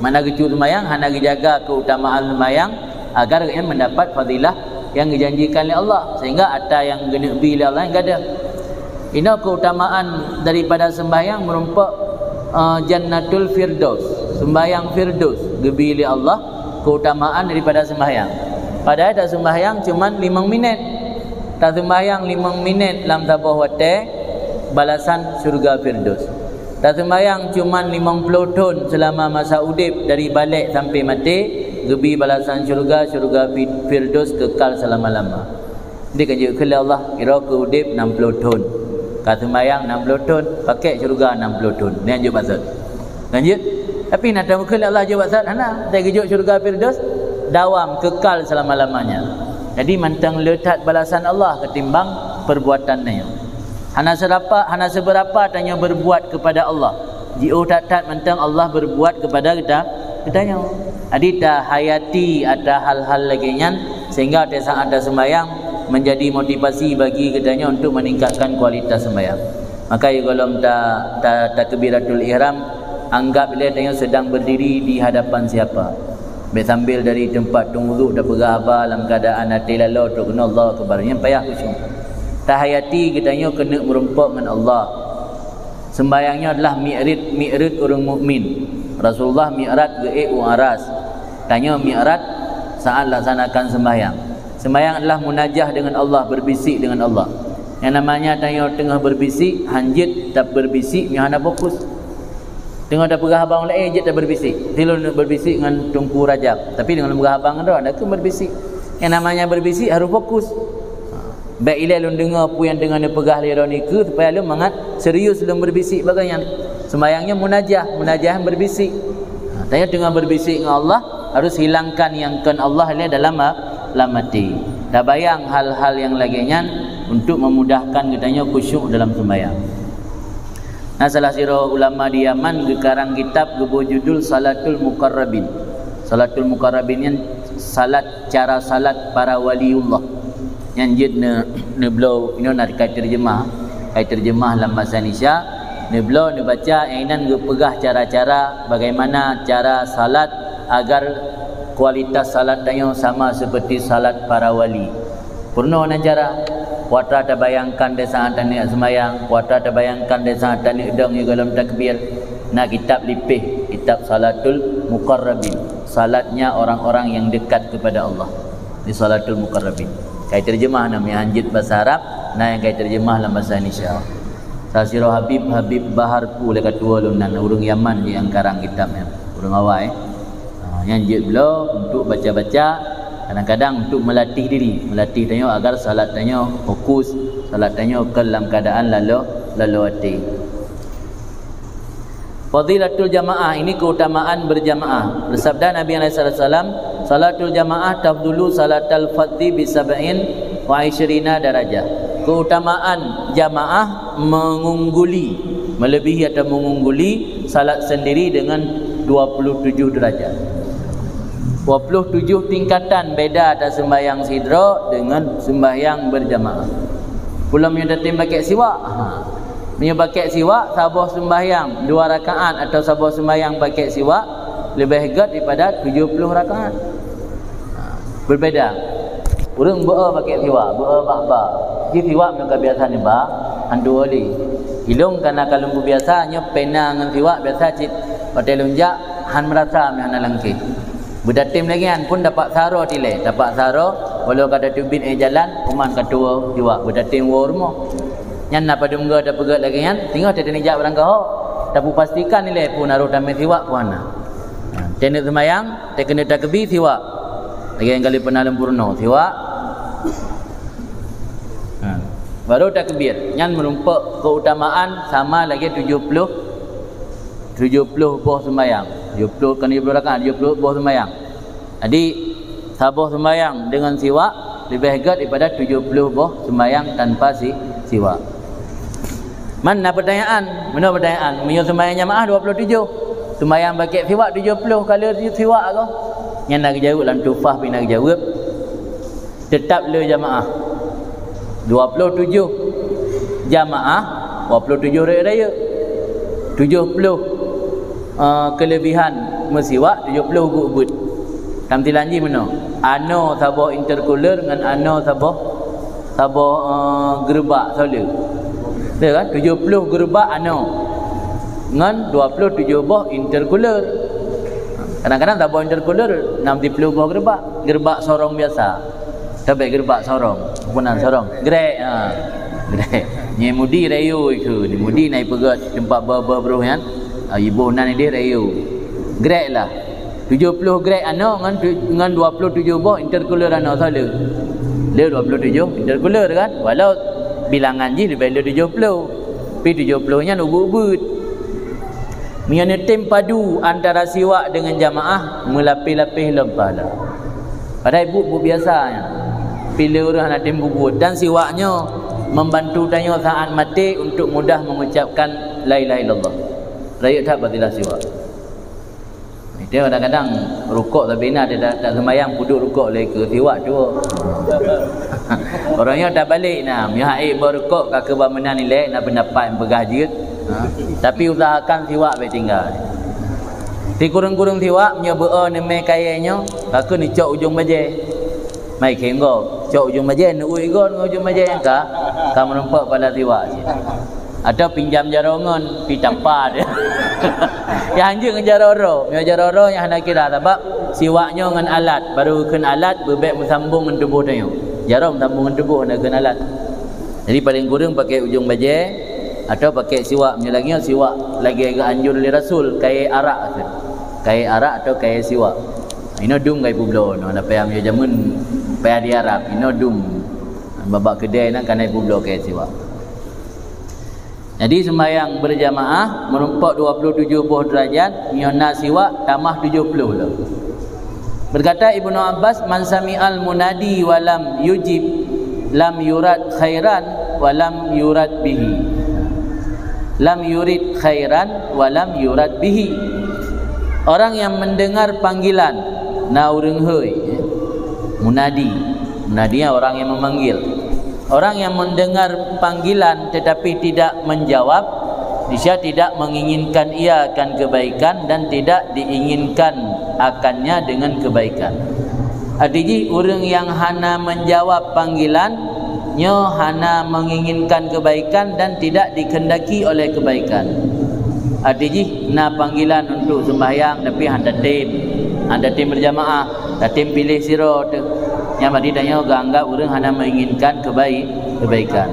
Makna geucu seumbahyang, hana geujaga keutamaan seumbahyang agar gobnyan mendapat fadilah yang dijanjikan lé Allah, sehingga ata nyang geuneuk bi lé Allah nyan gadôh. Inoe keutamaan daripada seumbahyang meurumpok, eh, Jannatul Firdaus, seumbahyang Firdaus geubi lé Allah keutamaan daripada seumbahyang. Padahai taseumbahyang cuman limong minét. Taseumbahyang limong minét lam saboh watée, balasan syurga Firdaus. Taseumbahyang cuman limong ploh thon seulama masa udeb, dari balek sampai maté, geubi balasan syurga, syurga Fi-, Firdaus kekal seulama-lama. Jadi kan jeuet keu lé Allah, kira keu udeb nam ploh thon. Ka seumbahyang nam ploh thon, pakék syurga nam ploh thon. Nyan jeuet maksud. Lanjut. Tapi na tahu keu lé Allah jeuet maksud, hana. Tapi geujok syurga Firdaus, dawam, kekal selama-lamanya. Jadi mantong le that balasan Allah ketimbang perbuatan nyoe. Hana seberapa, hana seberapa tanyoe berbuat kepada Allah. Jiôh that-that mantong Allah berbuat kepada kita, geutanyoe. Jadi tahayati ata hal-hal lagée nyan, sehingga pada saat taseumbahyang menjadi motivasi bagi geutanyoe untuk meningkatkan kualitas sembahyang. Maka ya golom ta, ta, takbiratul ihram, anggap ilée tanyoe sedang berdiri di hadapan siapa. Bék sambil dari tempat tueng wudhu tapeugah haba lam keadaan até laloe trok keunoe Allahu Akbar. Nyan payah khusyuk. Tahayati geutanyoe keuneuk meurumpok ngon Allah. Sembahyang nyoe adalah mi'rit, mi'rit ureuëng mukmin. Rasulullah mi'rat geuék u aras. Tanyoe mi'rat saat laksanakan sembahyang. Sembahyang adalah munajah dengan Allah, berbisik dengan Allah. Yang namanya tanyoe teungoh berbisik, hanjeuet taberbisik nyoe hana fokus. Teungoh tapeugah haba nyang laén jeuet taberbisik. Tilôn berbisik ngon Teungku Rajab, tapi deungon peugah haba ngon droe, hana keuh berbisik. Yang namanya berbisik harus fokus. Bék ilée lôn deungoe peue nyang teungoh neupeugah lé droeneuh keue, supaya lôn mangat serius lôn berbisik bagai nyan. Sembahyang nyoe munajah, munajah berbisik. Ha, tanyoe teungoh berbisik ngon Allah, harus hilangkan nyang kon Allah ilée dalam ha-, lam até. Tabayang hal-hal nyang lagée nyan untuk memudahkan geutanyoe khusyuk dalam sembahyang. Nah, salah sidroe ulama di Yaman geukarang kitab geuboh judul Salatul Muqarrabin. Salatul Muqarrabin nyan salat cara salat para waliullah. Nyan jeuet ne, neubloe, inoe na kai terjemah, kai terjemah lam bahasa Indonesia. Neubloe, neubaca, inan geupeugah cara-cara bagaimana cara salat agar kualitas salat tanyoe sama seperti salat para wali. Peurunoe nan cara, kuatra tabayangkan di saat taneuk seumayang, kuatra tabayangkan di saat taneuk dong di golom takbir. Na kitab lipeh, kitab Salatul Muqarrabin. Salatnya orang-orang yang dekat kepada Allah. Di Salatul Muqarrabin. Kai terjemah na meuhanjeuet bahasa Arab, na nyang kai terjemah lam bahasa Indonesia. Sasidroe Habib, Habib Bahar Pu lé ka tuwo lôn nan, ureuëng Yaman nyang karang kitab nyan. Ureuëng awai. Ha, nyan jeuet bloe untuk baca-baca, kadang-kadang untuk melatih diri, melatih tanyoe agar salat tanyoe fokus, salat tanyoe kon lam keadaan laloe, laloe até. Fadilatul jamaah, ini keutamaan berjamaah. Bersabda Nabi alaihi salatu wasallam, "Salatul jamaah tafdulu salatal fadzi bi sab'in wa isyrina darajah." Keutamaan jamaah mengungguli, melebihi atau mengungguli salat sendiri dengan dua puluh tujuh derajat. Dua puluh tujuh tingkatan beda antara sembahyang sidroe dengan sembahyang berjamaah. Pula meunyoe tatem pakai siwak, ha. Meunyoe pakai siwak, saboh sembahyang dua rakaat atau saboh sembahyang pakai siwak lebih gét daripada tujuh puluh rakaat. Ha, berbeda. Ureuëng beu pakai siwak, beu bak ba. Ji siwak meunyoe ka biasa neuba, han tuwo lé. Ilong kana ka lôn biasa nyoe pena ngon siwak biasa cit watée lôn jak han meurasa meuhana langkée. Beutatem lagée nyan pun tapaksa roh dilée, tapaksa roh walau ka tateubiet éh jalan, kuman ka tuwo siwak beutatem woe rumoh. Nyan na padum goe tapeugét lagée nyan, singoh teuteunijak barangkaho, tapeupastikan ilée pun harôh tamé siwak pun hana. Teuneuk seumayang, teukeuneuh takeubi siwak. Lagée nyang ka lheueh peureunah lôn peurunoe, siwak, Ha. Baru takbir. Nyan meurumpok keutamaan sama lagée tujoh ploh, tujoh ploh boh seumayang. Tujoh ploh, kon tujoh ploh rakaat, tujoh ploh boh seumayang. Jadi, saboh seumayang deungon siwak leubeh gét daripada tujoh ploh boh seumayang tanpa si-, siwak. Man na peutanyaan, meunyoe peutanyaan, meunyoe seumayang jamaah dua ploh tujoh, seumayang pakèk siwak tujoh ploh, ka le siwak kah? Nyan na geujaweueb lam Tuhfah, pih na geujaweueb. Teutap le jamaah. Dua ploh tujoh jamaah, dua ploh tujoh rayeuk-rayeuk. Tujoh ploh, eh, keulebihan meusiwak, tujoh ploh ubeuet-ubeuet. Tamsilan jih meunoe. Anoe saboh intercooler ngon anoe saboh, saboh, eh, geureubak soe le. Beutôi kan? Tujoh ploh geureubak anoe ngon dua ploh tujoh boh intercooler. Kadang-kadang saboh intercooler enam siploh boh geureubak. Geureubak sorong biasa. Tabek geureubak sorong. Peue nan sorong? Grek, ha. Grek. Nyang mudi rayeuk ikeu. Nyang mudi na ipeugét teumpat beu-beu broh nyan. Ha, iboh nan ideh rayeuk. Grek lah. Tujoh ploh grek anoe ngon tu-, ngon dua ploh tujoh boh intercooler anoe soe le. Le dua ploh tujoh intercooler kan? Walau bilangan jih leubeh le tujoh ploh. Pi tujoh ploh nyan ubeuet-ubeuet. Meunyoe neutem padu antara siwak deungon jamaah, meulapeh-lapeh lom pahala. Padahai buet-buet biasa nyan. Pi le ureuëng hana tem bubuet. Dan siwak nyoe membantu tanyoe saat maté untuk mudah mengucapkan la ilaha illallah. Rayeuk that fadilah siwak. Itu kadang-kadang rukok tapi na dia tak, tak sembahyang puduk rukok lé ke siwak tu. Orang nyoe tak balik nah, meuhai bawa rukok ka ke ba meunan ilek na pendapat peugah jeuet. Ha? Tapi usahakan siwak baik tinggal. Si kurung-kurung siwak nyoe beu neumé kayée nyoe, ka ke neucok ujong bajée. Mai khém gob, cok ujong bajée, neuui gob ngon ujong bajée nyang ka, ka meurumpok pala siwak cit. Atau pinjam jaroe ngon, pi tampa dia. Nyang hanjeuet ngon jaroe droe. Meunyoe jaroe droe nyang hana kira, sabab siwak nyoe ngon alat, baru kheun alat beubek meusambong ngon tuboh tanyoe. Jaroe meusambong ngon tuboh hana kheun alat. Jadi paling kureueng pakai ujong bajée atau pakai siwak. Meunyoe lagée nyoe siwak lagée geuanjur lé Rasul, kayée arak tu. Kayée arak atau kayée siwak. Inoe dum ka ipubloe, nyoe na payah meunyoe jameun payah di Arab, inoe dum. Babak keudée na ka na ipubloe kayée siwak. Jadi sembahyang berjamaah meurumpok dua puluh tujuh boh derajat, nyoe na siwak tamah tujoh ploh lom. Berkata Ibnu Abbas, "Man sami'al munadi wa lam yujib, lam yurad khairan wa lam yurad bihi." Lam yurid khairan wa lam yurad bihi. Orang yang mendengar panggilan, na ureuëng hôi, munadi. Munadi orang yang memanggil. Orang yang mendengar panggilan tetapi tidak menjawab, niscaya tidak menginginkan ia akan kebaikan dan tidak diinginkan akannya dengan kebaikan. Arti jih, ureuëng nyang hana menjawab panggilan, nyoe hana menginginkan kebaikan dan tidak dikehendaki oleh kebaikan. Arti jih, na panggilan untuk sembahyang tapi hana tem, hana tem berjamaah, hana tem piléh sidroe teuh. Nyang berarti tanyoe geuanggap ureuëng hana menginginkan kebai-, kebaikan.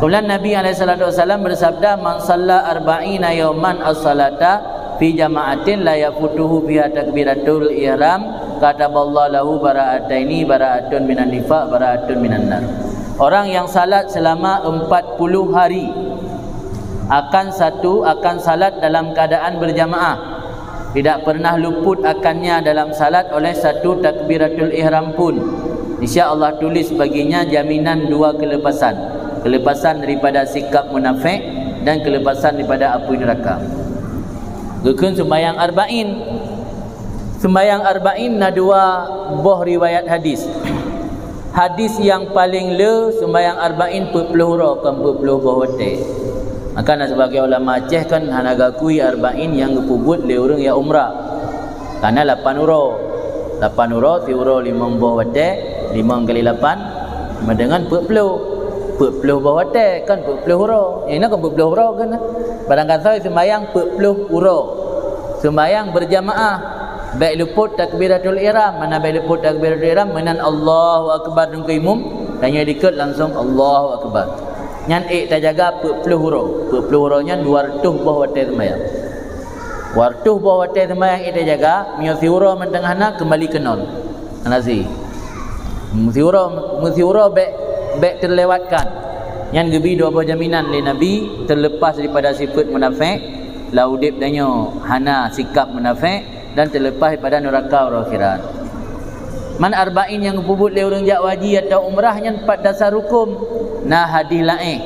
Kemudian Nabi alaihi salatu wasallam bersabda, "Man shalla arba'ina yauman as-salata fi jama'atin la yafutuhu fiha takbiratul ihram, kataballahu lahu bara'ataini, bara'atun minan nifaq, bara'atun minan nar." Orang yang salat selama empat puluh hari akan satu, akan salat dalam keadaan berjamaah, tidak pernah luput akannya dalam salat oleh satu takbiratul ihram pun, niscaya Allah tulis baginya jaminan dua kelepasan, kelepasan daripada sikap munafik dan kelepasan daripada apui neraka. Geukheun sembahyang arba'in. Sembahyang arba'in na dua boh riwayat hadis. Hadis nyang paleng le, sembahyang arba'in peuet ploh uroe, kon peuet ploh boh watée. Maka na sebagian ulama Aceh kan hana geuakui arba'in nyang geupeubuet lé ureuëng nyang umrah. Karena lapan uroe. Lapan uroe, siuroe limong boh watée, limong kali lapan, sama dengan peuet ploh. Peuet ploh boh watée, kon peuet ploh uroe. Nyang inoe kon peuet ploh uroe kan. Barangkasoe sembahyang peuet ploh uroe. Sembahyang berjamaah. Bék luput takbiratul ihram. Mana bék luput takbiratul ihram? Meunan Allahu Akbar deungon imum, tanyoe dikeue langsung Allahu Akbar. Nyan ék tajaga peuet ploh uroe. Peuet ploh uroe nyan dua reutôh boh watée sembahyang. Dua reutôh boh watée sembahyang ék tajaga, meunyoe siuroe mantong hana, keumbali keu nol. Hana si. Meusiuroe, meusiuroe bék, bék teulewatkan. Nyan geubi dua boh jaminan lé Nabi, teuleupas daripada sifeuet munafék, lam udeb tanyoe hana sikab munafék, dan teuleupas daripada nuraka uroe akhirat. Man arba'in nyang geupeubuet lé ureuëng jak haji atau umrah nyan pat dasar huköm, na hadih laén.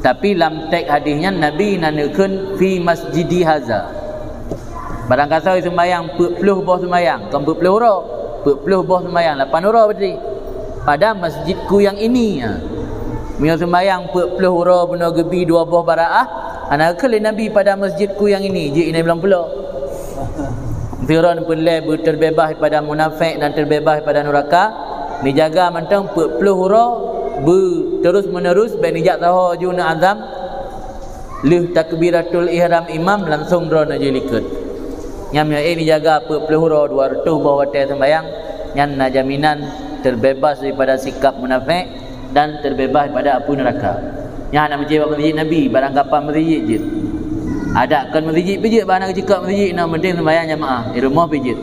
Tapi lam teks hadih nyan Nabi na neukheun fi masjidi haza. Barangkasoe seumayang peuet ploh boh seumayang, kon peuet ploh uroe, peuet ploh boh seumayang, lapan uroe berarti. Pada masjidku yang ini, ha. Meunyoe seumayang peuet ploh uroe bunoe geubi dua boh bara'ah, hana kheun lé Nabi pada masjidku yang ini, jih inai bulan pulo. Firon peureulée beuteubeubaih pada munafék dan teubeubaih pada nuraka, neujaga mantong peuet ploh uroe beu terus-menerus bék neujak saho ju neu azam. Lheueh takbiratul ihram imam langsong droeneuh jilikot. Nyan meunyoe ék neujaga peuet ploh uroe dua reutôh boh watée seumayang, nyan na jaminan teubeubaih daripada sikab munafék dan teubeubaih daripada apui nuraka. Nyan hana meucéh bak meuseujid Nabi, barangkapan meuseujid jeuet. Adak kon meuseujid pih jeuet, bah hana geuceukat meuseujid, nyang penting seumayang jamaah, di rumoh pih jeuet.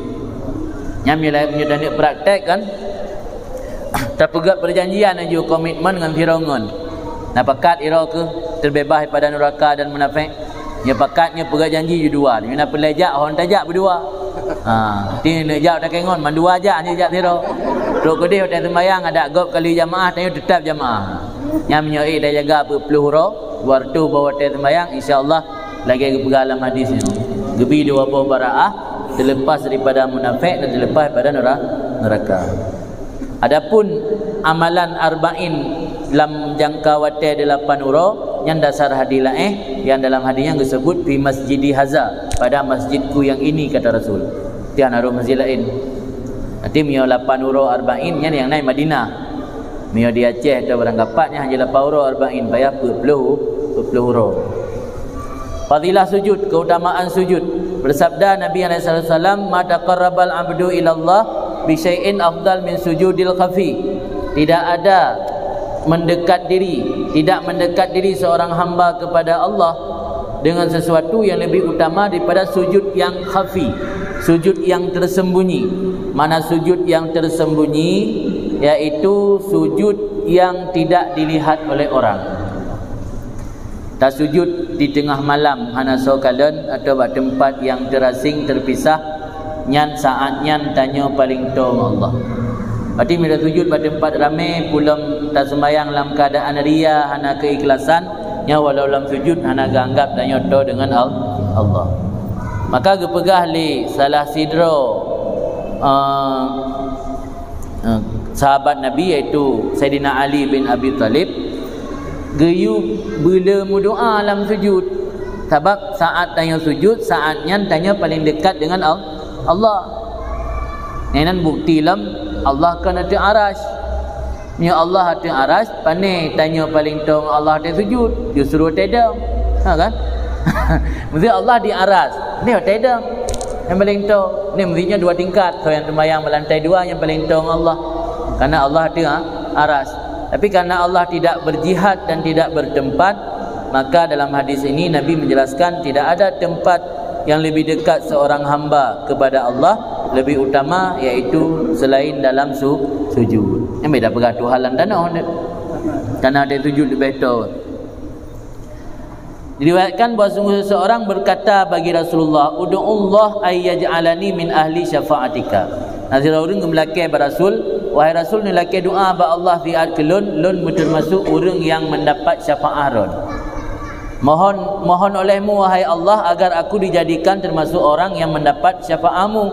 Nyan meunyoe, meunyoe taneuk praktek kan, tapeugét peujanjian laju komitmen ngon sirongon. Na pakat uroe keuh teubeubaih daripada nuraka dan munafék. Nyoe pakat nyoe peugét janji ju dua. Nyoe na peureulée jak, hon tajak beudua. Ha, ti neujak takengon mandua jak, hana jak sidroe. Trok keudeh watée seumayang adak gob kali jamaah, tanyoe teutap jamaah. Nyan meunyoe ék tajaga peuet ploh uroe, dua reutôh boh watée seumayang, insya Allah lagée geupeugah lam hadis nyoe. Geubi dua boh bara'ah, teuleupas daripada munafék dan teuleupas daripada nura-, nuraka. Adapun amalan arba'in lam jangka watée delapan uroe, nyan dasar hadis laén, nyang dalam hadis nyan geuseubut fi masjidi haza, pada masjidku yang ini, kata Rasul. Tiang na rôh masjid laén. Berarti meunyoe lapan uroe arba'in, nyan nyang na Madinah. Meunyoe di Aceh atau barangkapat, nyan hanya lapan uroe arba'in, payah peuet ploh, peuet ploh uroe. Fadilah sujud, keutamaan sujud. Bersabda Nabi alaihi wasallam, "Ma taqarrabal abdu ilallah bi syai'in afdal min sujudil khafi." Tidak ada mendekat diri, tidak mendekat diri seorang hamba kepada Allah dengan sesuatu yang lebih utama daripada sujud yang khafi, sujud yang tersembunyi. Mana sujud yang tersembunyi? Yaitu sujud yang tidak dilihat oleh orang. Tasujud di teungoh malam hana soe kalon atau bak teumpat nyang teurasing teupisah, nyan saát nyan tanyoe paleng toe ngon Allah. Berarti meunyoe sujud bak teumpat ramé, peulom taseumayang lam keuadaan ria, hana keuikhlasan, nyan walau lam sujud hana geuanggab tanyoe toe deungon Al-, Allah. Maka geupeugah lé salah sidroe, eh, eh, sahabat Nabi, yaitu Saidina Ali bin Abi Thalib, geuyue beule meudoá lam sujud. Sabab saát tanyoe sujud, saát nyan tanyoe paleng dekat deungon Al-, Allah. Nyan bukti lom Allah kon ateueh Arasy. Meunyoe Allah ateueh Arasy, pané tanyoe paleng toe ngon Allah watée sujud, justru watée dong. Ha kan? Meusti Allah di Arasy, ni watée dong. Nyang paleng toe, ni meusti nyoe dua tingkat. Soe nyang seumayang bak lantai dua nyang paleng toe ngon Allah. Karena Allah ateueh Arasy. Tapi karena Allah tidak berjihad dan tidak bertempat, maka dalam hadis ini Nabi menjelaskan tidak ada tempat yang lebih dekat seorang hamba kepada Allah lebih utama, yaitu selain dalam su-, sujud. Nyang beda peugah Tuhan lam tanoh, karena ada sujud lebih toe. Diriwayatkan bahwa sungguh seseorang berkata bagi Rasulullah, "Ud'ullah ay yaj'alani min ahli syafa'atika." Nah, sidroe ureuëng geumeulakée bak Rasul, "Wahai Rasul, neulakée doá bak Allah siat keu lôn, lôn meuteumasok ureuëng nyang mendapat syafaat lôn." Mohon, mohon olehmu, wahai Allah, agar aku dijadikan termasuk orang yang mendapat syafaatmu.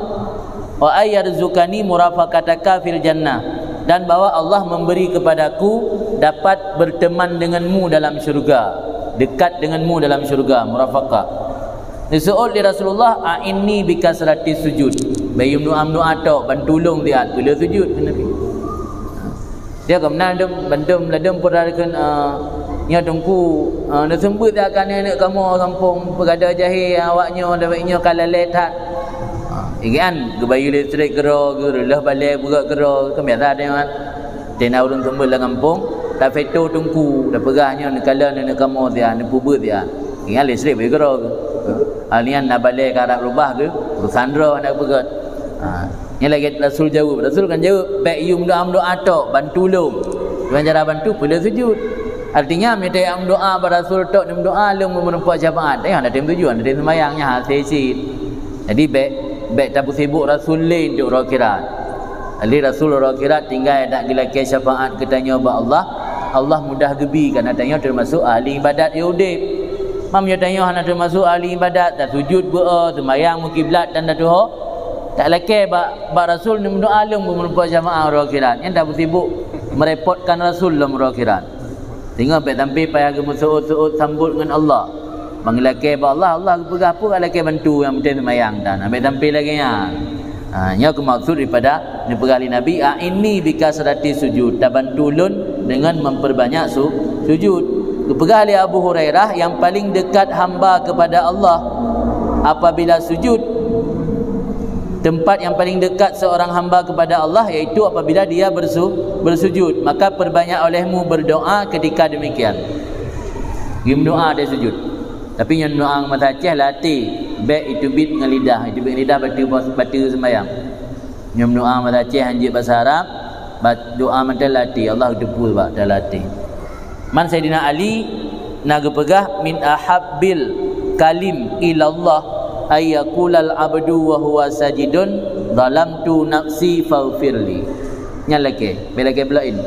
Wa ayyarzuqani murafaqataka fil jannah, dan bahwa Allah memberi kepadaku dapat berteman denganmu dalam syurga, dekat denganmu dalam syurga, murafaqah. Diseuôt lé Rasulullah, "A'inni bikasrati sujud." Bayu meudoá-meudoá tok, ban tulông siat, peuleueh sujud, kheun Nabi. Dia keunan dum, bandum ladum pura kheun, eh, nyoe teungku, eh, neuseumeubeuet dak keu aneuk kamoe gampông, peugada jahé awak nyoe, lawét nyoe ka lalé that. Ha, igian geubayeue listrik keudroe, geureuloh balée beugöt keudroe, kan biasa deh, man. Tena ureuëng seumeubeuet lam gampông, tapeutô teungku, tapeugah nyoe neukalon aneuk kamoe siat, neupeubeuet siat. Igian listrik bayeue keudroe. Ha, nyan na balée ka rab rubah geu, urusan droe hana peugöt. Ha. Nyan lagèe Rasul jaweueb. Rasul kan jaweueb, "Bèk yue meudoa-meudoa tok, bantu lôn." Deungon cara bantu, peulheueh sujud. Artinya, meunyoe tanyoe meudoa bak Rasul tok, neumeudoa lôn meureumpok syafaat. Tanyoe hana tem sujud, hana tem seumayang, nyan hasé cit. Jadi, bèk, bèk tapeusibuk Rasul lé untuk uroe akhirat. Jadi, Rasul uroe akhirat tinggai that geulakèe syafaat keu tanyoe bak Allah. Allah mudah geubi, karena tanyoe teumasuk ahli ibadat nyang udép. Meunyoe tanyoe hana teumasuk ahli ibadat, tasujud beu-o, seumayang meukiblat dan tatuho, tak lakèe bak, bak Rasul neumeudoa lom beumeureumpok jamaah uroe akhirat. Nyan dah beusibuk merepotkan Rasul lom uroe akhirat. Singoh bèk sampai payah geumeusuôt-suôt sambot ngon Allah. Meungeulakèe bak Allah, Allah geupeugah peue ka lakèe bantu nyang penting seumayang tan. Bèk sampai lagèe nyan. Ha, nyoe keumaksud daripada neupeugah lé Nabi, "A'inni bikasrati sujud," tabantu lôn dengan memperbanyak su-, sujud. Geupeugah lé Abu Hurairah, yang paling dekat hamba kepada Allah apabila sujud, tempat yang paling dekat seorang hamba kepada Allah yaitu apabila dia bersu-, bersujud, maka perbanyak olehmu berdoa ketika demikian. Geudoa di sujud. Tapi nyan doa masa Aceh latih, bèk iteubiet ngon lidah, iteubiet ngon lidah bateue, bateue seumayang. Nyoe doa masa Aceh hanjeuet basa Arab, ba-, doa mantong latih, Allah geuteupeue bak talatih. Man Saidina Ali na geupeugah, "Min ahabbil kalim ilallah ayyaqulal abdu wa huwa sajidun, zalamtu nafsi faghfirli." Nyan lakèe, bèk lakèe beulaén.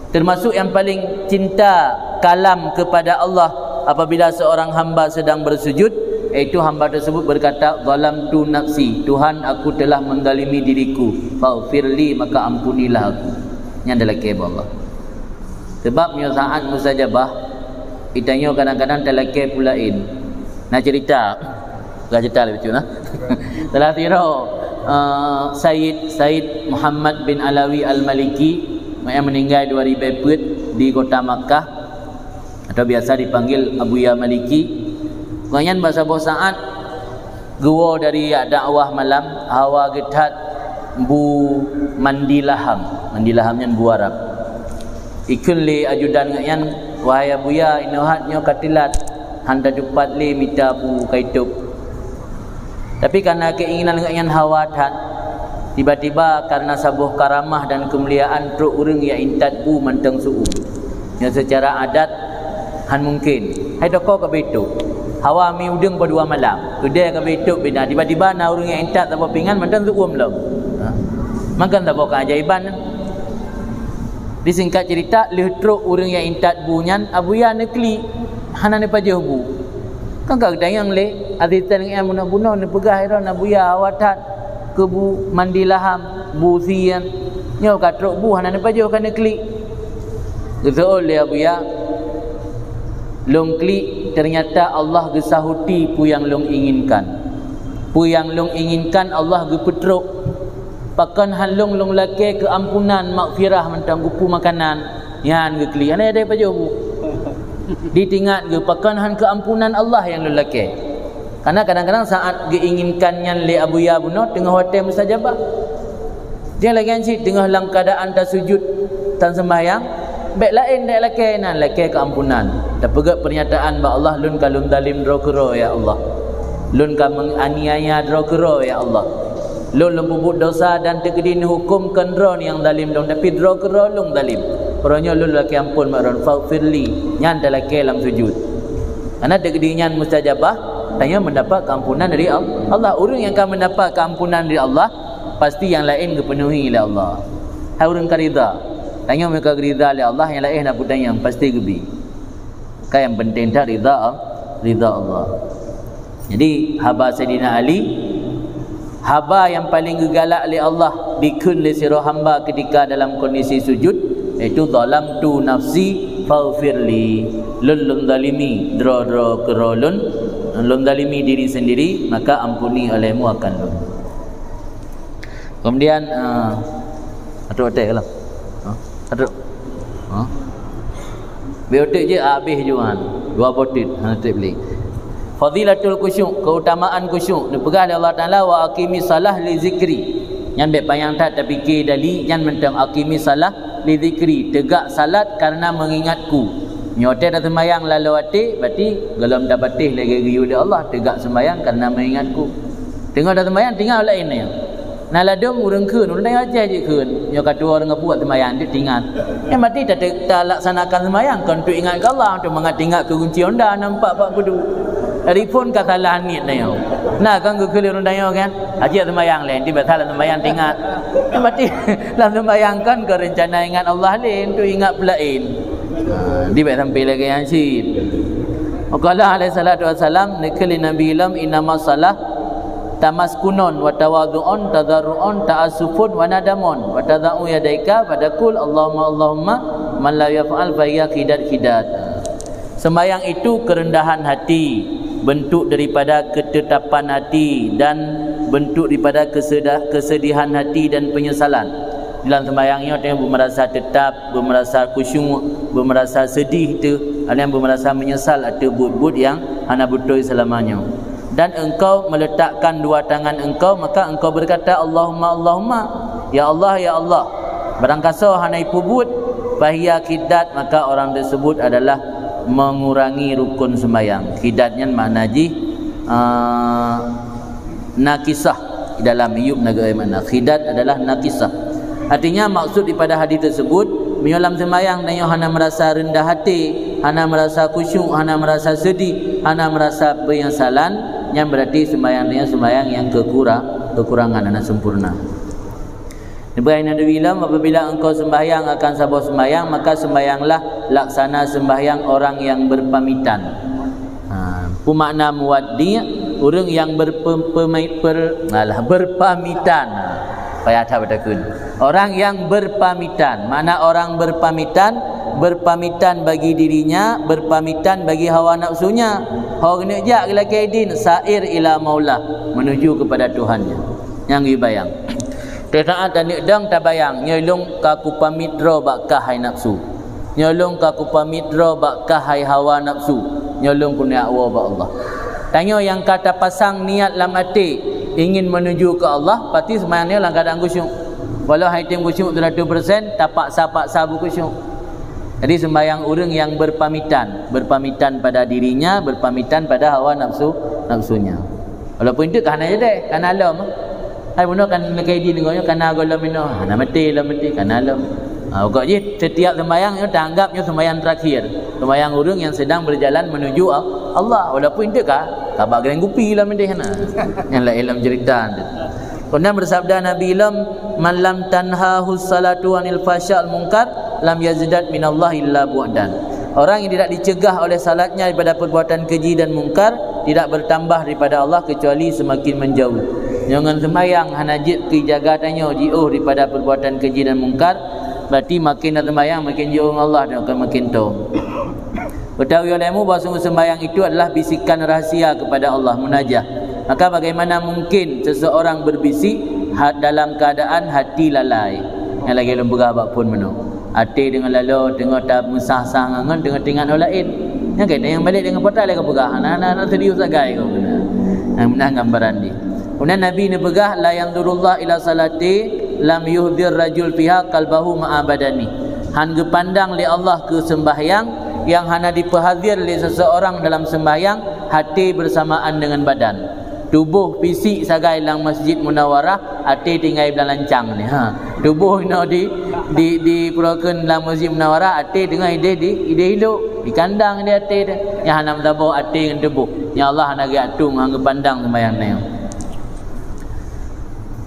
Termasuk yang paling cinta kalam kepada Allah apabila seorang hamba sedang bersujud, yaitu hamba tersebut berkata, "Zalamtu nafsi, Tuhan, aku telah menzalimi diriku, faghfirli, maka ampunilah aku." Nyan dah lakèe bak Allah. Sebab nyoe saat mustajabah, geutanyoe kadang-kadang talakèe peue laén. Na cerita, Ka cerita lé bacut nah. Salah sidroe, eh, Said, Said Muhammad bin Alawi Al-Maliki, yang meninggal dua ribu peuet di kota Makkah, atau biasa dipanggil Abuya Maliki. Gobnyan bak saboh saat geuwoe dari jak dakwah malam, hawa geuthat bu mandi laham. Mandi laham nyan bu Arab. Ikheun lé ajudan gobnyan, "Wahai Abuya, inoe hat nyoe ka teulat, han tatupat lé mita bu ka itôb." Tapi karena keinginan gobnyan hawa that, tiba-tiba karena saboh karamah dan keumuliaan trok ureuëng nyang intat bu mantong seu-uem. Nyoe seucara adat han mungken. Hai toko ka beuitôb. Hawa mi udeueng padua malam. Keudè ka beuitôb bina. Tiba-tiba na ureuëng nyang intat saboh pingan mantong seu-uem lom. Ha. Maka saboh keajaiban. Disingkat cerita, lheueh trok ureuëng nyang intat bu nyan, Abuya neuklik, hana neupajoh bu. Kan ka geutanyong lé asisten gobnyan bunoe-bunoe, neupeugah droe Abuya hawa that keu bu mandi laham, bu sie nyan. Nyoe ka trok bu hana neupajoh ka neuklik. Geuseuôt lé Abuya, "Lôn klik, ternyata Allah geusahuti peue nyang lôn inginkan. Peue nyang lôn inginkan Allah geupeutrok." Pakon han lôn, lôn lakèe keuampunan, maghfirah mantong geupeu makanan, nyan geuklik. Hana ada pajoh bu. Ditingat geuh, pakon han keuampunan Allah nyang lôn lakèe. Karena kadang-kadang saat geuinginkan nyan lé Abuya bunoe teungoh watèe mustajabah. Dia lagèe nyan cit teungoh lam keuadaan tasujud tan seumbahyang, bèk laén dèk lakèe nan, lakèe keuampunan. Tapeugèt peurnyataan bak Allah, "Lôn ka lôn zalim droe keudroe, ya Allah. Lôn ka menganiaya droe keudroe, ya Allah. Lôn, lôn peubuet dosa dan teukeudi neuhuköm kon droe nyang zalim lôn, tapi droe keudroe lôn zalim. Uroe nyoe lôn lakèe ampôn bak droe, faghfirli." Nyan talakèe lam sujud. Karena teukeudi nyan mustajabah, tanyoe mendapat keampunan dari Al-, Allah. Ureuëng nyang ka mendapat keampunan dari Allah, pasti nyang laén geupeunuhi lé Allah. Hai ureuëng ka ridha. Tanyoe meunyoe ka ridha lé Allah, nyang laén hana peue tanyong, pasti geubi. Ka nyang penting that ridha, ridha Allah. Jadi, haba Saidina Ali, haba nyang paleng geugalak lé Allah dikheun lé sidroe hamba keutika dalam kondisi sujud, yaitu, "Zalamtu nafsi faghfirli." Lôn, lôn zalimi droe-droe keudroe lôn, lôn zalimi diri sendiri, maka ampuni olehmu akan lôn. Kemudian, ah, atrok até lah. Ha? Atrok. Ha? Beutek je habéh juan. Dua botit hana trép lé. Fadilatul khusyuk, keutamaan khusyuk. Neupeugah lé Allah Taala, "Wa aqimis shalah li zikri." Nyan bèk panyang that tapike dali, nyan mantong, "Aqimis shalah li zikri." Tegak salat karena mengingatku. Nyoe teuh dah seumayang laloe até, berarti golom tapatéh lagèe geuyue lé Allah, tegak seumayang karena mengingatku. Teungoh dah seumayang, tinggai laén nyan. Na ladôm ureuëng kheun, ureuëng tanyoe Aceh jih kheun. Nyoe ka tuwoe ureuëng geubuet seumayang, deuek teuingat. Nyang mati ta-, talaksanakan seumayang kon untuk ingat keu Allah, untuk mangat ingat keu gunci honda nampak bak peudu. Telepon ka salah niet na nyoe. Na kan geukheun ureuëng tanyoe kan? Ajak seumayang lé, tiba salah seumayang teuingat. Nyang mati lam seumayang kon keu rencana ingat Allah lé, untuk ingat peulaén. Ha, di baik sampai lagi yang cit. Qala alaihi salatu wassalam, neukheun lé Nabi lom, "Innama shalah tamaskunun wa tawadhu'un, tadarru'un, ta'assufun wa nadamun, wa tadha'u yadaika, wa taqul, Allahumma, Allahumma, man la yaf'al fa hiya khidad, khidad." Sembahyang itu kerendahan hati, bentuk daripada ketetapan hati dan bentuk daripada keseda-, kesedihan hati dan penyesalan. Dalam sembahyang nyoe teuh beumerasa tetap, beumerasa khusyuk, beumerasa sedih teuh, ada yang beumerasa menyesal ateueh buet-buet yang hana beutôi selama nyoe. Dan engkau meletakkan dua tangan engkau, maka engkau berkata, "Allahumma, Allahumma, ya Allah, ya Allah." Barangkasoe hana ipeubuet, fahiya khidad, maka orang tersebut adalah mengurangi rukun sembahyang. Khidad nyan makna jih, ah, nakisah. Di dalam iyub na geuh makna. Khidad adalah nakisah. Artinya, maksud daripada hadis tersebut, meunyoe lam sembahyang tanyoe hana merasa rendah hati, hana merasa khusyuk, hana merasa sedih, hana merasa penyesalan, nyan berarti sembahyang tanyoe sembahyang yang kekura-, kekurangan, hana sempurna. Ibrahim Nabi bilang, apabila engkau sembahyang akan saboh sembahyang, maka sembahyanglah laksana sembahyang orang yang berpamitan. Ha, pemakna muwaddi', ureuëng yang berpe-, pemai-, per-, alah, berpamitan. Ha, payah that beutakeun. Orang yang berpamitan. Makna orang berpamitan, berpamitan bagi dirinya, berpamitan bagi hawa nafsunya. Ho geuneuk jak geulakée idin, sair ila maula, menuju kepada Tuhannya. Nyang geubayang. Teusaat taneuk dong tabayang, nyoe lôn ka kupamit droe bak kah hai nafsu. Nyoe lôn ka kupamit droe bak kah hai hawa nafsu. Nyoe lôn keuneuk woe bak Allah. Tanyoe nyang ka tapasang niat lam até ingin menuju ke Allah, pasti seumayang nyoe lam keuadaan khusyuk. Walau hai tem khusyuk seratus persen, tapaksa-paksa beukhusyuk. Jadi sembahyang ureuëng yang berpamitan, berpamitan pada dirinya, berpamitan pada hawa nafsu, nafsunya. Walaupun itu ka hana jadi, ka na lom. Hai bunoe kan lagée di negara nyoe ka na gohlom inoe, hana meuti lom meuti, ka na lom. Ha, pokok jih setiap sembahyang nyoe taanggap nyoe sembahyang terakhir. Sembahyang ureuëng yang sedang berjalan menuju Al-, Allah. Walaupun itu ka, ka bak gereng kupi lom meuti hana. Nyang laén lom cerita tu. Kemudian bersabda Nabi lom, "Man lam tanhahu salatu anil fahsya al munkar, lam yazdad minallah illa bu'dan." Orang yang tidak dicegah oleh salatnya daripada perbuatan keji dan mungkar, tidak bertambah daripada Allah kecuali semakin menjauh. Nyoe ngon sembahyang hana jeuet keu jaga tanyoe jiôh daripada perbuatan keji dan mungkar, berarti makin na sembahyang makin jiôh ngon Allah dan akan makin tom. Ketahui olehmu bahwa sungguh sembahyang itu adalah bisikan rahasia kepada Allah, munajah. Maka bagaimana mungkin seseorang berbisik ha-, dalam keadaan hati lalai? Nyang lagée lôn peugah bak phon meunoe. Até deungon laloe, teungoh tameusah-sah ngon, teungoh teuingat ureuëng laén. Nyang keuh nyang balek deungon pota lé ka peugah, hana, hana, hana serius sagai keuh. Nah, nah gambaran jih. Kemudian Nabi neupeugah, "La yanzurullah ila salati lam yuhdir rajul fiha qalbahu ma'a badani." Han geupandang lé Allah keu sembahyang nyang hana dipeuhazir lé seseorang dalam sembahyang, hati bersamaan dengan badan. Tuboh fisik sagai lam Masjid Munawarah, até tinggai blang lancang ni. Ha. Tuboh inoe di, di, dipeurokon lam Masjid Munawarah, até teungoh ideh di, ideh ilok, di kandang di até tu. Nyang hana meusaboh até ngon tuboh. Nyang Allah hana geuatung, hana geupandang sembahyang nyoe.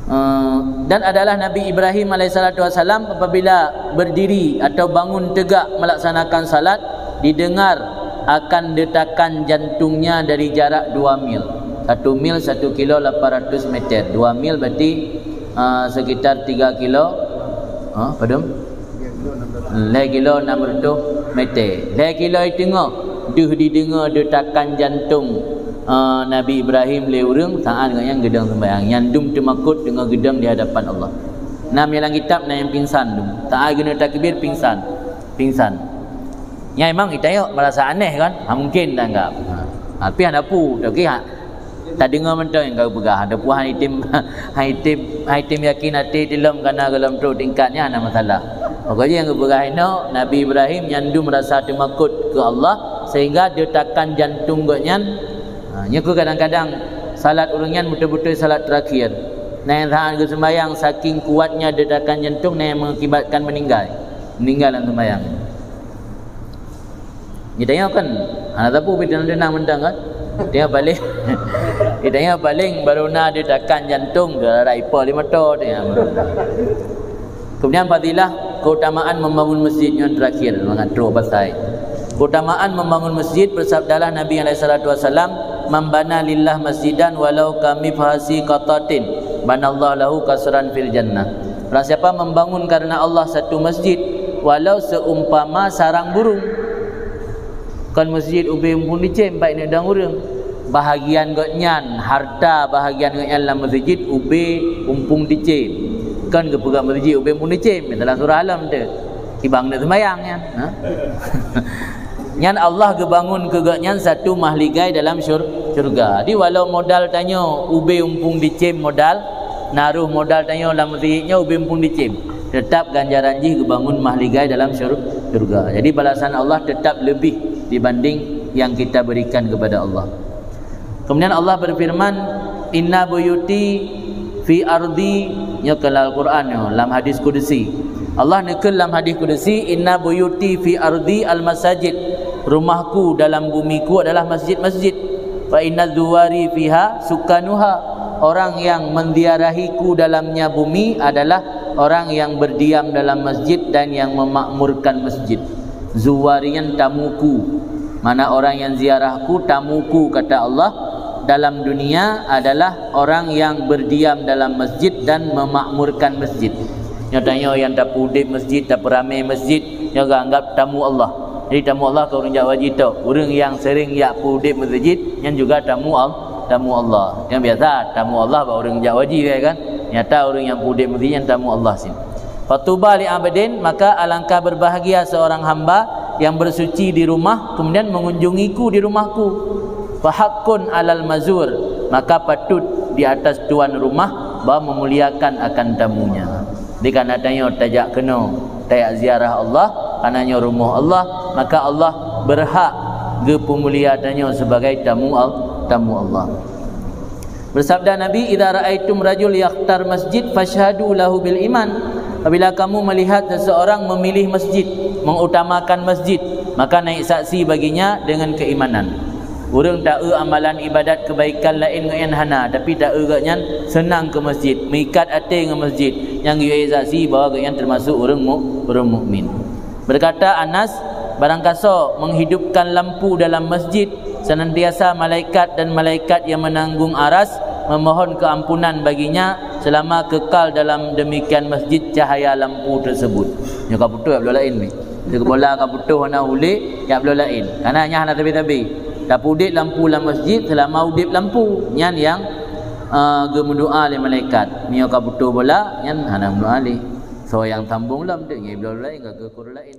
Eh, dan adalah Nabi Ibrahim alaihissalatu wassalam apabila berdiri atau bangun tegak melaksanakan salat, didengar akan detakan jantungnya dari jarak dua mil. Satu mil satu kilo lapan ratus meter. Dua mil berarti, ah, sekitar tiga kilo, ah, padum? Lhée kilo enam ratus meter. Lhée kilo iteungoh deuh dideungoe detakan jantong, ah, Nabi Ibrahim lé ureuëng saat gobnyan geudong sembahyang. Nyan dum teumakot teungoh geudong di hadapan Allah. Nam dalam kitab na nyang pingsan dum. Saat geuneuk takbir pingsan. Pingsan. Nyan memang kita yuk merasa aneh kan? Ha, mungkin dianggap. Ha. Tapi hana pu, tapi ha, tadeungoe mantong nyang ka geupeugah. Ada pu hai tim, hai tim, hai tim yakin até tilom kana golom trok tingkat nyan hana masalah. Pokoknya nyang geupeugah inoe, Nabi Ibrahim nyan dum rasa teumakot keu Allah sehingga detakan jantung gobnyan. Ha, nyoe keuh kadang-kadang salat ureuëng nyan beutôi-beutôi salat terakhir. Na nyang saat geuseumbahyang saking kuatnya detakan jantung na nyang mengakibatkan meninggal. Meninggal lam seumbahyang. Geutanyoe kan, hana sapeue pih teunang-teunang mantong kan. Geutanyoe paléng, geutanyoe paléng baru na detakan jantung, geurarai po lé moto, geutanyoe. Kemudian fadilah keutamaan membangun masjid nyoe terakhir, mangat troh basai. Keutamaan membangun masjid, bersabdalah Nabi alaihi salatu wasalam, "Man bana lillah masjidan walau kamifhasi qatatin, banallahu lahu kasran fil jannah." Barang siapa membangun karena Allah satu masjid, walau seumpama sarang burung. Kon masjid ubé umpung dicém, baik neudong ureuëng. Bahagian gobnyan, harta bahagian gobnyan lam masjid ubé umpung dicém. Kon geupeugah masjid ubé umpung dicém, dalam surah Alam tu. Kibang neuk seumbahyang nyan. Ha? Nyan Allah geubangun keu gobnyan satu mahligai dalam syur-, syurga. Jadi walau modal tanyoe ubé umpung dicém modal, naroh modal tanyoe lam masjid nyoe ubé umpung dicém, tetap ganjaran jih geubangun mahligai dalam syur-, syurga. Jadi balasan Allah tetap lebih dibanding yang kita berikan kepada Allah. Kemudian Allah berfirman, "Inna buyuti fi ardi," nyoe keu lam Al-Quran nyoe, lam hadis kudusi. Allah neukheun lam hadis kudusi, "Inna buyuti fi ardi al-masajid." Rumahku dalam bumiku adalah masjid-masjid. "Fa inna zuwari fiha sukanuha." Orang yang menziarahiku dalamnya bumi adalah orang yang berdiam dalam masjid dan yang memakmurkan masjid. Zuwari nyan tamuku. Mana orang yang ziarahku, tamuku, kata Allah, dalam dunia adalah orang yang berdiam dalam masjid dan memakmurkan masjid. Nyoe tanyoe nyang tapeuudép masjid, tapeuramé masjid, nyoe geuanggap tamu Allah. Jadi tamu Allah kon ureuëng jak haji tok. Ureuëng nyang sering jak peuudép masjid, nyan juga tamu Al-, tamu Allah. Nyang biasa tamu Allah bak ureuëng jak haji, ya kan? Nyata ureuëng nyang peuudép masjid nyan tamu Allah sin. Fatuba li abdin, maka alangkah berbahagia seorang hamba yang bersuci di rumah, kemudian mengunjungiku di rumahku. Fahaqqun alal mazur, maka patut di atas tuan rumah bahwa memuliakan akan tamunya. Di kana tanyoe tajak keunoe, tajak ziarah Allah, kana nyoe rumoh Allah, maka Allah berhak geupeumulia tanyoe sebagai tamu Al-, tamu Allah. Bersabda Nabi, "Idza ra'aitum rajul yakhtar masjid fashhadu lahu bil iman." Apabila kamu melihat seseorang memilih masjid, mengutamakan masjid, maka naik saksi baginya dengan keimanan. Ureuëng taeu amalan ibadat kebaikan laén ngon nyan hana, tapi taeu gobnyan seunang keu masjid, meuikat até ngon masjid, nyang geuyue saksi bahwa gobnyan teumasuk ureuëng mu-, ureuëng mukmin. Berkata Anas, barangkasoe menghidupkan lampu dalam masjid, senantiasa malaikat dan malaikat yang menanggung aras memohon keampunan baginya selama kekal dalam demikian masjid cahaya lampu tersebut. Nyoe ka putôh jak bloe laén ni. Seugeubola ka putôh hana ulée jak bloe laén. Karena nyan hana tabi-tabi. Tapeuudép lampu lam masjid selama udép lampu. Nyan nyang, eh, geumeudoa lé malaikat. Meunyoe ka putôh bola, nyan hana meudoa lé. Soe nyang sambong lom dek ngai bloe laén ka geukur laén.